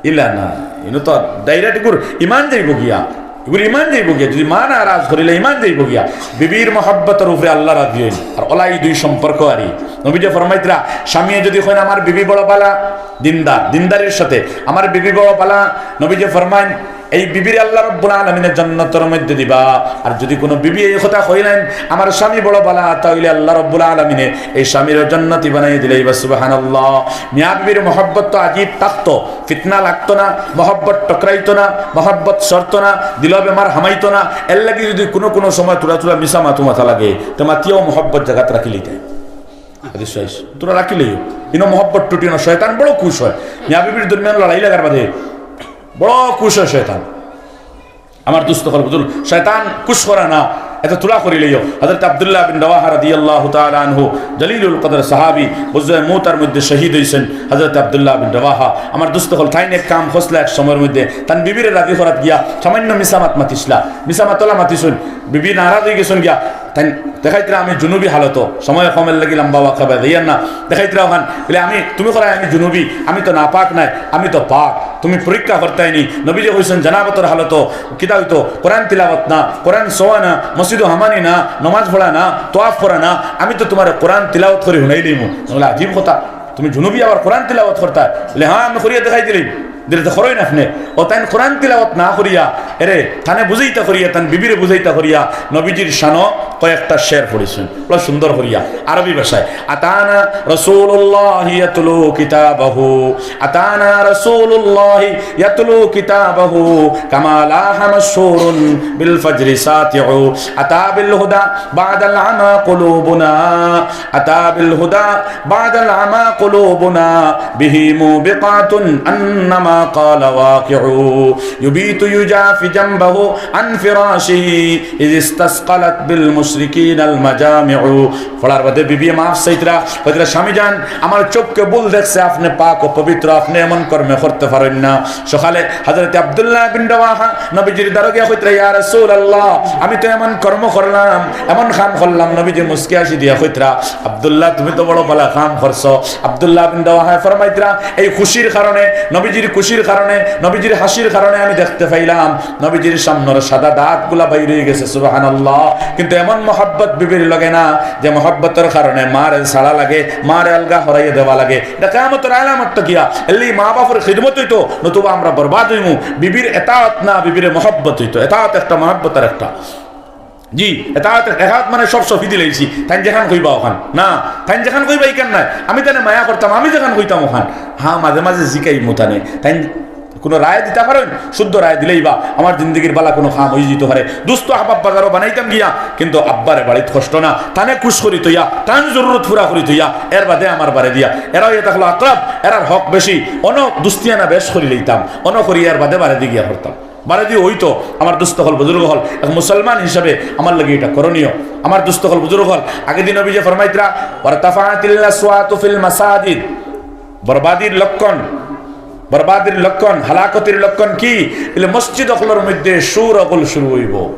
ইলা না। ইনো তো direct ইগুর ইমান যাইবো গিয়া, ইগুর ইমান যাইবো গিয়া। যুদি মা নারাজ করিলে ইমান যাইবো গিয়া। বিবির মহব্বতর উপরে আল্লাহ রাজি অইন। আর অলা ই দুই সম্পর্ক আরি। নবীজি ফরমাইতরা, স্বামীয়ে যুদি কইন, "আমার বিবি বড় ভালা, দিনদার, দিনদারির সাথে আমার বিবি বড় ভালা", নবীজি ফরমাইন, এই বিবিরে আল্লাহ রব্বুল আলামিনে জান্নাতর মধ্যে দিবা। আর যুদি কুনু বিবি এই কথা কইলাইন, "আমার স্বামী বড় ভালা", তা অইলে আল্লাহ রব্বুল আলামিনে এই স্বামীরে জান্নাতি বানাই দিলাইবা। সুবহানাল্লাহ। মিয়া বিবির মহব্বত তো আজীব থাকতো, ফিতনা লাগতো না, মহব্বত টকরাইতো না, মহব্বত সরতো না, দিলো বেমার হামাইতো না। এর লাগি যুদি কুনু কুনু সময় থুড়া থুড়া মিছা মাতু মাতা লাগে, তে মাতিয়াও মহব্বত জাগাত রাখিলিতে। হাদিস আইছে, থুড়া রাখিলেও। ইনো মহব্বত টুটিও না, শয়তান বড় খুশ অয়। মিয়া বিবির দরমিয়ান লড়াই লাগার বাদে বড় খুশ অয় শয়তান। আমার দোস্ত অকল, বুজুর্গ, শয়তান খুশ করে না। এত তুলা করিলাইও। হযরত আব্দুল্লাহ বিন রাওয়াহা রাদিয়াল্লাহু তাআলা আনহু, জলিলুল কদর সাহাবী, গজওয়ায়ে মুতার মধ্যে শহীদ অইছইন হযরত আব্দুল্লাহ বিন রাওয়াহা। আমার দোস্ত অকল, তাইন এক কাম করছলা এক সময়র মধ্যে, তান বিবিরে রাজি করাত গিয়া সামান্য মিছা মাত মাতিছলা, মিছা মাত অলা মাতিছইন, বিবি নারাজ অইগেছইন গিয়া। তাইন দেখাইতরা আমি জুনুবি হালতো, সময় কমের লাগি লম্বা ওয়াক্কা বায় যাইয়ার না, দেখাইতরা অখান বলে, আমি, তুমি কইরায় আমি জুনুবি, আমি তো নাপাক নায়, আমি তো পাক। তুমি পরীক্ষা করতায় নি। নবীজি কইছইন জানাবতর হালতো কিতা অইতো, কোরআন তিলাওয়াত না, কোরআন সোয়া না, মসজিদো হামানি না, নমাজ পড়া না, তোয়াফ করা না, আমি তো তুমারে কোরআন তিলাওয়াত করি হুনাইলিমু। বলে, আজীব কথা, তুমি জুনুবি আবার কোরআন তিলাওয়াত করতায়? বলে, হ্যাঁ, আমি করিয়া দেখাই দিলিমু। দিলে তো করইন আপনে। ও তাইন কোরআন তিলাওয়াত না করিয়া, এরে, তানে বুঝাইতা করিয়া, তান বিবিরে বুঝাইতা করিয়া, নবীজির শানো কয়েকটা শের পড়ছইন। বড় সুন্দর করিয়া, আরবি ভাষায়। أتانا رسول الله يتلو كتابه، أتانا رسول الله يتلو كتابه، كما لاح مشهور بالفجر ساطع، أتى بالهدى بعد العمى قلوبنا، أتى بالهدى بعد العمى قلوبنا، به موبقات أنما قال واقع، يبيت يجافي جنبه عن فراشه، إذ استثقلت بالمشركين المجامع। পড়ার বাদে বিবিয়ে মাফ চাইতরা, কইতরা, স্বামীজান, আমার চউখে ভুল দেখছে, আপনে পাক ও পবিত্র, আপনে এমন কর্মে করতে পারইন না। সকালে হযরতে আব্দুল্লাহ বিন রাওয়াহা নবীজির দ্বারো গিয়া কইতরা, ইয়া রাসূলুল্লাহ, আমি তো এমন কর্ম করলাম, এমন কাম করলাম। নবীজি মুস্কি হাসি দিয়া কইতরা, আব্দুল্লাহ, তুমি তো বড় ভালা কাম করছো। আব্দুল্লাহ বিন রাওয়াহায় ফরমাইতরা, এই খুশির কারণে, নবীজির খুশির কারণে, নবীজির হাসির কারণে আমি দেখতে পাইলাম নবীজির সামনর সাদা দাঁতগুলা বাইর অইগেছে, সুবহানাল্লাহ। কিন্তু এমন মহব্বত বিবির লগে না, যে মহব্বতর কারণে মারে ছাড়া লাগে, মারে আলগা হরাইয়া দেওয়া লাগে। ইটা কিয়ামতর আলামত তো কিয়া? এরলাগি মা-বাফর খিদমত অইতো, নতুবা আমরা বরবাদ অইমু। বিবির এতাআত না, বিবিরে মহব্বত অইতো। এতাআত একটা, মহব্বত আরেকটা। জি, এতাআত, এতাআত মানে সব সফি দিলাইছি, তাইন যেখান কইবা অখান। না, তাইন যেখান কইবা ইখান নায়। আমি তানে মায়া করতাম, আমি যেখান কইতাম অখান। হ্যাঁ, মাঝে মাঝে জিকাইমু তানে। তাইন কুনু রায় দিতা পারইন, শুদ্ধ রায় দিলাইবা, আমার জিন্দেগির ভালা কুনু কাম অইযিতো পারে। দুস্ত আহবাব বাজারো বানাইতাম গিয়া, কিন্তু আব্বারে বাড়িত কষ্ট না, তানে খুশ করি থইয়া, তান জরুরত পুরা করি থইয়া, এর বাদে আমার বাড়ি দিয়া। এরা অইয়া থাকলো আকরাব, এরার হক বেশি, অনো দুস্তিয়ানা বেশ করি লইতাম, অনো করি এর বাদে বাড়ি দি গিয়া করতাম। বাড়ি দি অইতো, আমার দুস্ত অকল, বুজুর্গ অকল, এক মুসলমান হিসাবে আমার লাগি ইটা করণীয়। আমার দুস্ত অকল, বুজুর্গ অকল, আগে দিন নবীজি ফরমাইতরা, "ওয়ারতাফাআতিল আসওয়াতু ফিল মাসাজিদ।" বরবাদির লক্ষণ, বরবাদির লক্ষণ, হালাকতির লক্ষণ কি? বলে, মসজিদ অকলর মধ্যে সুর অকল শুরু অইবো।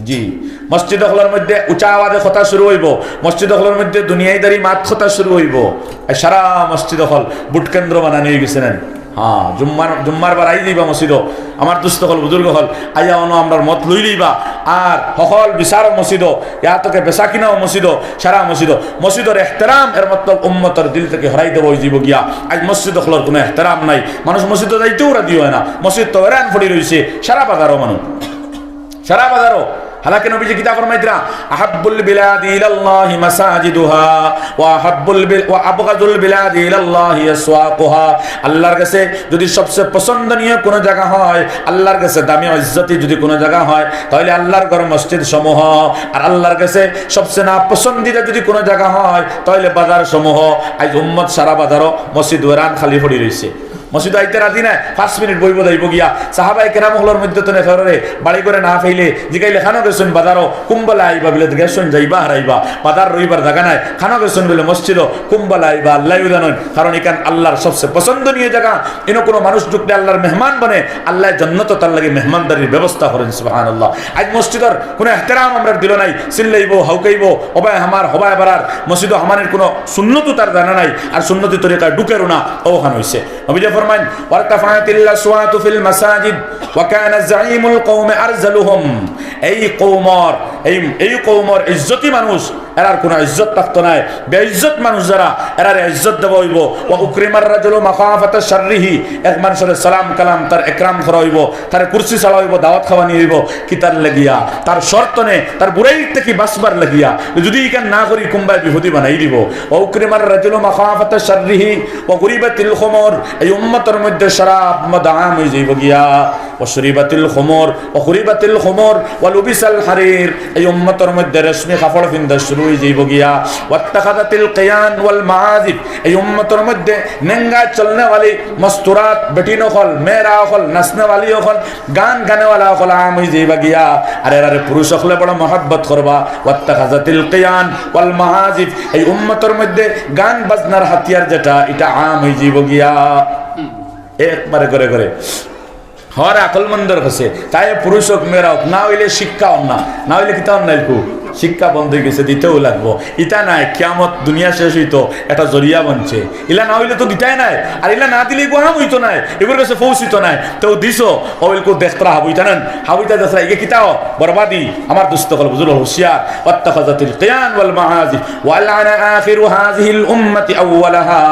জি, মসজিদ অকলর মধ্যে উচা আওয়াজে কথা শুরু অইবো, মসজিদ অকলর মধ্যে দুনিয়াইদারি মাত কথা শুরু অইবো। আর সারা মসজিদ অকল ভোট কেন্দ্র বানানি অইগেছে না? হ্যাঁ, জুম্মার, জুম্মার বার আই যাইবা মসজিদো, আমার দুস্ত অকল, বুজুর্গ অকল, আইয়া অনো আমরার মত লইলিবা। আর হকল বিচারও মসজিদো, ইয়া তোকে বেচা কিনাও মসজিদো, সারা মসজিদো। মসজিদর এহতেরাম, এর মতলব উম্মতর দিল থাকি হরাই দেওয়া অইযিবো গিয়া। আইজ মসজিদ অকলর কুনু এহতেরাম নাই, মানুষ মসজিদো যাইতেও রাজি অয় না, মসজিদ তো এরান পড়ি রইছে, সারা বাজারো মানুষ, সারা বাজারো। হালাকে নবীজি কিতা ফরমাইতরা, "আহাব্বুল বিলাদি ইলাল্লাহি মাসাজিদুহা, ওয়া আহাব্বুল বিল-, ওয়া আবগাজুল বিলাদি ইলাল্লাহি আসওয়াকুহা।" আল্লাহর কাছে যদি সবচেয়ে পছন্দনীয় কুনু জাগা হয়, আল্লাহর কাছে দামি ইজ্জতি যদি কুনু জাগা হয়, তাইলে আল্লাহর ঘর মসজিদ সমূহ। আর আল্লাহর কাছে সবচেয়ে নাপছন্দিদা যদি কুনু জাগা হয়, তাইলে বাজার সমূহ। আইজ উম্মত সারা বাজারো মসজিদ ওরান খালি পড়ি রইছে। মসজিদো আইতে রাজি নায়, পাঁচ মিনিট বইবো যাইবো গিয়া। সাহাবায়ে কেরাম অকলর মধ্যে তনে কেউরে বাড়ি ঘরে না পাইলে জিগাইলে, "কানো গেছইন বাজারো, কুনবালা আইবা?" বলে, "গেছইন, যাইবা হারাইবা, বাজার রইবার জাগা নাই।" "কানো গেছইন?" বলে, "মসজিদো।" "কুনবালা আইবা?" আল্লায়ও জানইন, কারণ ইখান আল্লাহর সবচেয়ে পছন্দনীয় জাগা। ইনো কুনু মানুষ ঢুকলে আল্লাহর মেহমান বনে, আল্লায় জন্নতো তার লাগি মেহমানদারির ব্যবস্থা করইন। সুবহানাল্লাহ। আইজ মসজিদর কুনু এহতেরাম আমরার দিলো নাই, চিল্লাইবো, হাউকাইবো, "ওবায় হামার, হবায় বারার।" মসজিদো হামানির কুনু সুন্নতও তার জানা নাই, আর সুন্নতি তরিকায় ঢুকেরও না, অখান অইছে। নবীজি ফরমাইন, "ওয়ারতাফাআতিল আসওয়াতু ফিল মাসাজিদ ওয়া কানা জাঈমুল কওমি আরযালুহুম।" এই কওমর, এই, এই কওমর ইজ্জতি মানুষ, এরার কুনু ইজ্জত থাকতো নায়। বেইজ্জত মানুষ যারা, এরারে ইজ্জত দেওয়া অইবো। "ওয়া উকরিমার রাজুলু মাখাফাতা শাররিহি।" এক মানষরে সালাম কালাম, তার একরাম করা অইবো, তারে কুরসি ছাড়া অইবো, দাওয়াত খাওয়ানি অইবো। কিতার লাগিয়া? তার শর তনে, তার বুরাইর থাকি বাঁচবার লাগিয়া। যদি ইখান না করি, কুনবায় বিপদি বানাই দিবো। "ওয়া উকরিমার রাজুলু মাখাফাতা শাররিহি ওয়া গুরিবাতিল খুমুর।" এই উম্মতর মধ্যে শরাব মদ আম অইযাইবো গিয়া। وشربت الخمر وخربت الخمر ولبس الحرير। এই উম্মতর মধ্যে রেশমি কাপড় ফিন্দা শুরু অই যাইবো গিয়া। واتخذت القيان والمعازف। এই উম্মতর মধ্যে নেঙ্গা চলনেওয়ালি মস্তুরাত বেটিন অকল, মেয়েরা অকল, নাচনেওয়ালি অকল, গান গানেওয়ালা অকল আম অই যাইবা গিয়া। আর এরারে পুরুষ অকলে বড় মহব্বত করবা। واتخذت القيان والمعازف। এই উম্মতর মধ্যে গান বাজনার হাতিয়ার যেটা, ইটা আম অই যাইবো গিয়া। একবারে করে করে হর আকলমন্দর কাছে, তাই পুরুষ অউক, মেয়েরা অউক, না অইলে শিক্ষা অর না, না অইলে কিতা অর না, ইলকু শিক্ষা বন্ধ অই গেছে, দিতেউ লাগবো। ইতা নায়, কিয়ামত দুনিয়া শেষ অইতো, একটা জরিয়া বনছে। ইলা না অইলে তো দিতায় নায়, আর ইলা না দিলে ইগু আম অইতো নায়, ইগুর কাছে পৌঁছিতো নায়। তেউ দিছো, অউ ইলকু দেখতরা হাবুইতা নান, হাবুইতা দেখতরা, ইগে কিতা অ? বরবাদি। আমার দুস্ত অকল, বুজুর্গ অকল, হুঁশিয়ার। واتخذت القيان والمعازف ولعن آخر هذه الأمة أولها।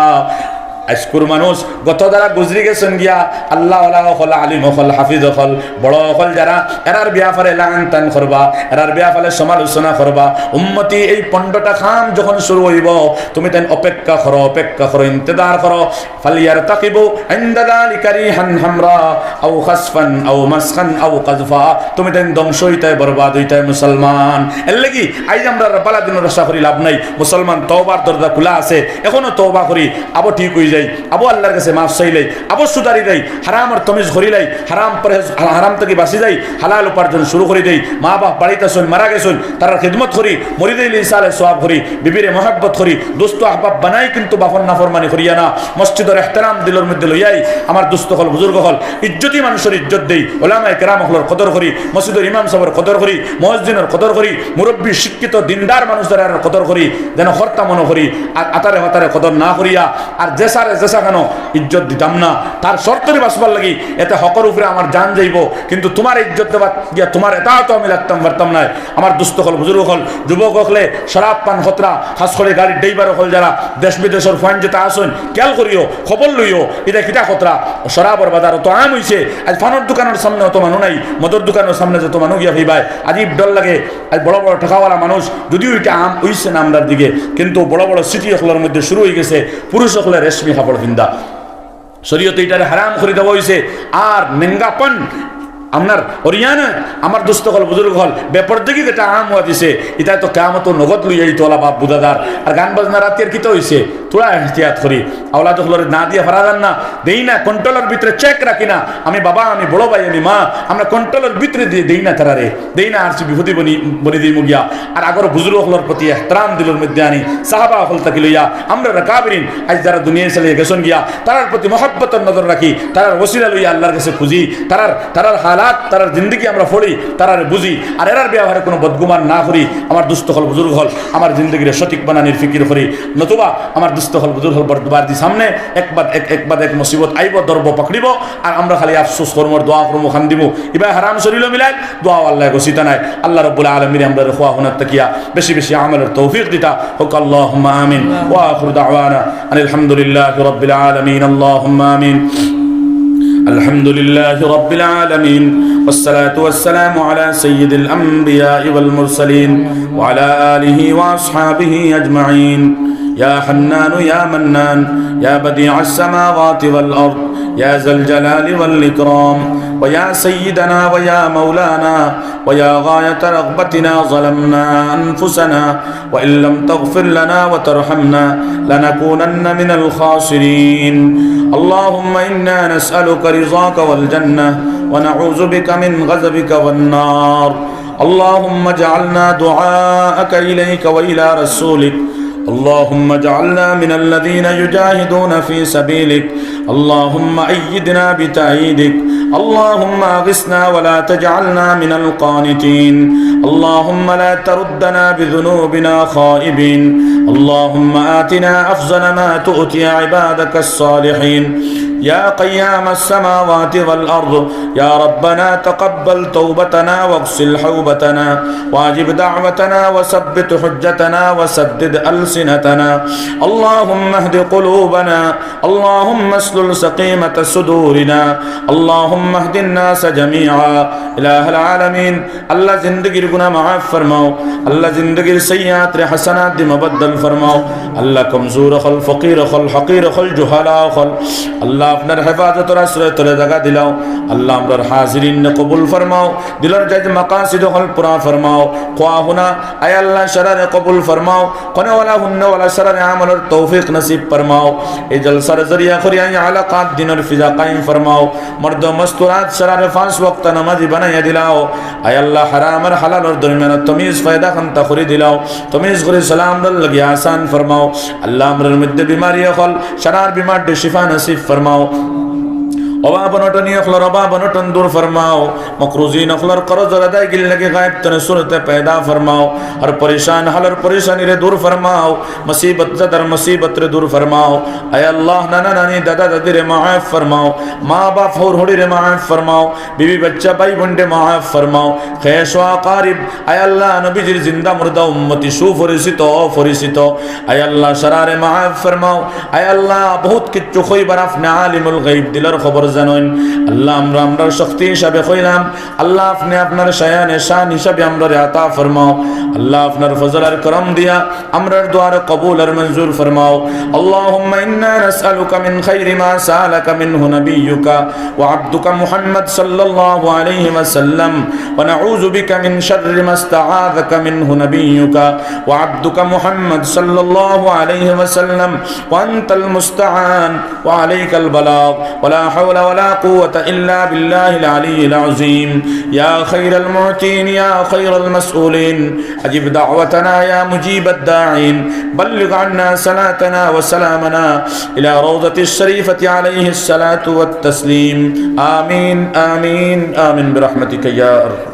আইজকুর মানুষ গত যারা গুজরি গেছইন গিয়া, আল্লাহওয়ালা অকল, আলিম অকল, হাফিজ অকল, বড় অকল যারা, এরার ব্যাপারে লান-তান করবা, এরার ব্যাপারে সমালোচনা করবা। উম্মতি, এই পনেরোটা কাম যখন শুরু অইবো, তুমি তাইন অপেক্ষা করো, অপেক্ষা করো, ইন্তেজার করো। فليرتقبوا عند ذلك ريحا حمراء أو خسفا أو مسخا أو قذفا। তুমি তাইন ধ্বংস অইতায়, বরবাদ অইতায় মুসলমান। এরলাগি আইজ আমরা বালা দিনর আশা করি লাভ নাই। মুসলমান, তওবার দরজা খুলা আছে, এখনো তওবা করি, আবো ঠিক অই যাই, আবো আল্লাহর কাছে মাফ চাইলাই, আবো সুধারি যাই, হারামর তমিজ করিলাই, হারাম পরহেজ, হারাম থাকি বাঁচি যাই, হালাল উপার্জন শুরু করি দেই। মা বাপ বাড়িত আছইন, মারা গেছইন, তারার খিদমত করি, মরি যাইলে ইসালে সওয়াব করি, বিবিরে মহব্বত করি, দোস্ত আহবাব বানাই, কিন্তু বাপর নাফরমানি করিয়া না। মসজিদর এহতেরাম দিলর মধ্যে লইয়াই, আমার দুস্ত অকল, বুজুর্গ অকল, ইজ্জতি মানুষর ইজ্জত দেই, ওলামায়ে কেরাম অকলর কদর করি, মসজিদর ইমাম সাবর কদর করি, মুয়াজ্জিনর কদর করি, মুরব্বি শিক্ষিত দিনদার মানুষ যারার কদর করি, যেন কর্তা মনো করি, আর আতারে হতারে কদর না করিয়া, আর যেসারে যেসা কেন ইজ্জত দিতাম না, তার শর্তরে বাঁচবার লাগি, এতে হকর উপরে আমার জান যাইবো, কিন্তু তুমার ইজ্জত দেবার গিয়া তুমার এটাও তো আমি লাগতাম পারতাম নায়। আমার দুস্ত অকল, বুজুর্গ অকল, যুবক অকলে শরাব পান করতরা, খাস করি গাড়ির ড্রাইভার অকল যারা দেশ বিদেশর ফুয়াইন যেতা আছইন, খেয়াল করিও, খবর লইও, ইতা কিতা করতরা, শরাবর বাজার অত আম অইছে, আইজ পানর দোকানর সামনে অত মানুষ নাই, মদর দোকানর সামনে যত মানুষ গিয়া পাইবায়, আজীব ডর লাগে। আইজ বড় বড় টেকাওয়ালা মানুষ, যদিও ইটা আম অইছে না আমরার দিকে, কিন্তু বড় বড় সিটি অকলর মধ্যে শুরু অই গেছে পুরুষ অকলে রেশমি কাপড় ফিন্দা। শরীয়তে ইটারে হারাম করি দেওয়া অইছে। আর নেঙ্গাপন, আপনার হরিয়ানা, আমার দুস্ত অকল, বুজুর্গ অকল, বেপরদেগি যেটা আম অওয়া দিছে, ইটা তো কিয়ামতো নগদ লইয়া আইতো ওলা বাপ বুদাদার। আর গান বাজনা রাতি আর কিতা অইছে? থুড়া এহতিয়াত করি। আওলাদ অকলরে না দিয়া ফারা যার না, দেই না, কন্ট্রোলর ভিতরে চেক রাখি না। আমি বাবা, আমি বড় ভাই, আমি মা, আমরা কন্ট্রোলর ভিতরে দিয়া দেই না তারারে, দেই না, আর সে বিপদী বনি, বনি দিমু গিয়া। আর আগর বুজুর্গ অকলর প্রতি এহতরাম দিলর মধ্যে আনি, সাহাবা অকল থাকি লইয়া, আমরা রাকাবিরিন, আইজ যারা দুনিয়া ছাড়িয়া গেছইন গিয়া, তারার প্রতি মহব্বতর নজর রাখি, তারার ওসিলা লইয়া আল্লাহর কাছে খুঁজি, তারার, তারার হালাত, তারার জিন্দেগি আমরা পড়ি, তারারে বুঝি, আর এরার ব্যাপারে কোনো বদগুমান না করি। আমার দুস্ত অকল, বুজুর্গ অকল, আমার জিন্দেগিরে সঠিক বানানির ফিকির করি, নতুবা আমার দুস্ত অকল, বুজুর্গ অকল, বরবাদি সামনে একবার এক, একবার এক মুসিবত আইবো, ধরবো, পাকড়িবো, আর আমরা খালি আফসোস করমু, দোয়া করমু, কান্দিমু। ইবায় হারাম শরীলো মিলাইল, দোয়া আল্লায় গছিতা নায়। আল্লাহ রব্বুল আলামিনে আমরারে খোয়া হুনাত থাকিয়া বেশি বেশি আমলর তৌফিক দিতা হউক। আল্লাহুম্মা আমিন। ওয়া আখিরু দাওয়ানা আনিল হামদুলিল্লাহি রাব্বিল আলামিন। আল্লাহুম্মা আমিন। الحمد لله رب العالمين، والصلاة والسلام على سيد الأنبياء والمرسلين، وعلى آله وأصحابه أجمعين. يا حنان يا منان، يا بديع السماوات والأرض، يا ذا الجلال والإكرام، ويا سيدنا ويا مولانا، ويا غاية رغبتنا، ظلمنا أنفسنا وإن لم تغفر لنا وترحمنا لنكونن من الخاسرين. اللهم إنا نسألك رضاك والجنة ونعوذ بك من غضبك والنار. اللهم اجعلنا دعاءك إليك وإلى رسولك. اللهم اجعلنا من الذين يجاهدون في سبيلك. اللهم أيدنا بتأييدك. اللهم أغثنا ولا تجعلنا من القانطين. اللهم لا تردنا بذنوبنا خائبين. اللهم آتنا أفضل ما تؤتي عبادك الصالحين. يا قيام السماوات والأرض، يا ربنا تقبل توبتنا واغسل حوبتنا وأجب دعوتنا وثبت حجتنا وسدد ألسنتنا. اللهم اهد قلوبنا. اللهم اسلل سقيمة صدورنا. اللهم اهد الناس جميعا. إله العالمين، আল্লাহ জিন্দেগির গুনাহ মাফ ফরমাও, আল্লাহ জিন্দেগির সাইয়্যাতরে হাসানাত দি মুবাদ্দল ফরমাও, আল্লাহ কমজোর অকল, ফকির অকল, হকির অকল, জুহালা অকল, আল্লাহ আপনার হেফাজতর আশ্রয় তলে জাগা দিলাও। আল্লাহ, আমরার হাজিরিন কবুল ফরমাও, দিলর জায়েজ মাকাসিদ অকল পুরা ফরমাও। খোয়া হুনা, আয় আল্লাহ, সারারে কবুল ফরমাও। কনেওয়ালা হুননেওয়ালা সারারে আমলর তৌফিক নসিব ফরমাও। এই জলসার জরিয়া করি আই আলাকাত দিনর ফিজা কায়েম ফরমাও। মর্দ মস্তুরাত সারারে পাঁচ ওয়াক্ত নামাজি বানাইয়া দিলাও। আয় আল্লাহ, হারাম আর হালালর দরমিয়ান তমিজ পয়দা খান্তা করি দিলাও। তমিজ করি সালাম দল লাগি আসান ফরমাও। আল্লাহ, আমরার মধ্যে বিমারি অকল, সারার বিমার দে শিফা নসিব ফরমাও। অভাব অনটনি অকলর অভাব অনটন দূর ফরমাও। মকরুজিন অকলর করজর আদায়গির লাগি গায়েব তনে সুরতে পয়দা ফরমাও। আর পরেশান হালর পরেশানিরে দূর ফরমাও। মুসিবত জাদার মুসিবতরে দূর ফরমাও। আয় আল্লাহ, নানা নানি, দাদা দাদিরে মাফ ফরমাও। মা বাপ হউর হড়িরে মাফ ফরমাও। বিবি বাচ্চা ভাই বোনরে মাফ ফরমাও। খেশ ও আকারিব, আয় আল্লাহ, নবীজির জিন্দা মুর্দা উম্মতি, সুপরিচিত অপরিচিত, আয় আল্লাহ, সারারে মাফ ফরমাও। আয় আল্লাহ, বহুত কিচ্ছু কইবার, আপনে আলিমুল গাইব, দিলর খবর জানইন। আল্লাহ, আমরা আমরার শক্তি হিসাবে কইলাম, আল্লাহ, আপনে আপনার শায়ানে শান হিসাবে আমরারে আতা ফরমাও। আল্লাহ, আপনার ফজল আর করম দিয়া আমরার দোয়ারে কবুল আর মঞ্জুর ফরমাও। اللهم إنا نسألك من خير ما سألك منه نبيك وعبدك محمد صلى الله عليه وسلم، ونعوذ بك من شر ما استعاذك منه نبيك وعبدك محمد صلى الله عليه وسلم، وأنت المستعان وعليك البلاغ، ولا حول ولا قوة إلا بالله العلي العظيم. يا خير المعطين، يا خير المسؤولين، أجب دعوتنا يا مجيب الداعين، بلغ عنا صلاتنا وسلامنا إلى روضة الشريفة عليه الصلاة والتسليم. آمين، آمين، آمين، برحمتك يا أرحم.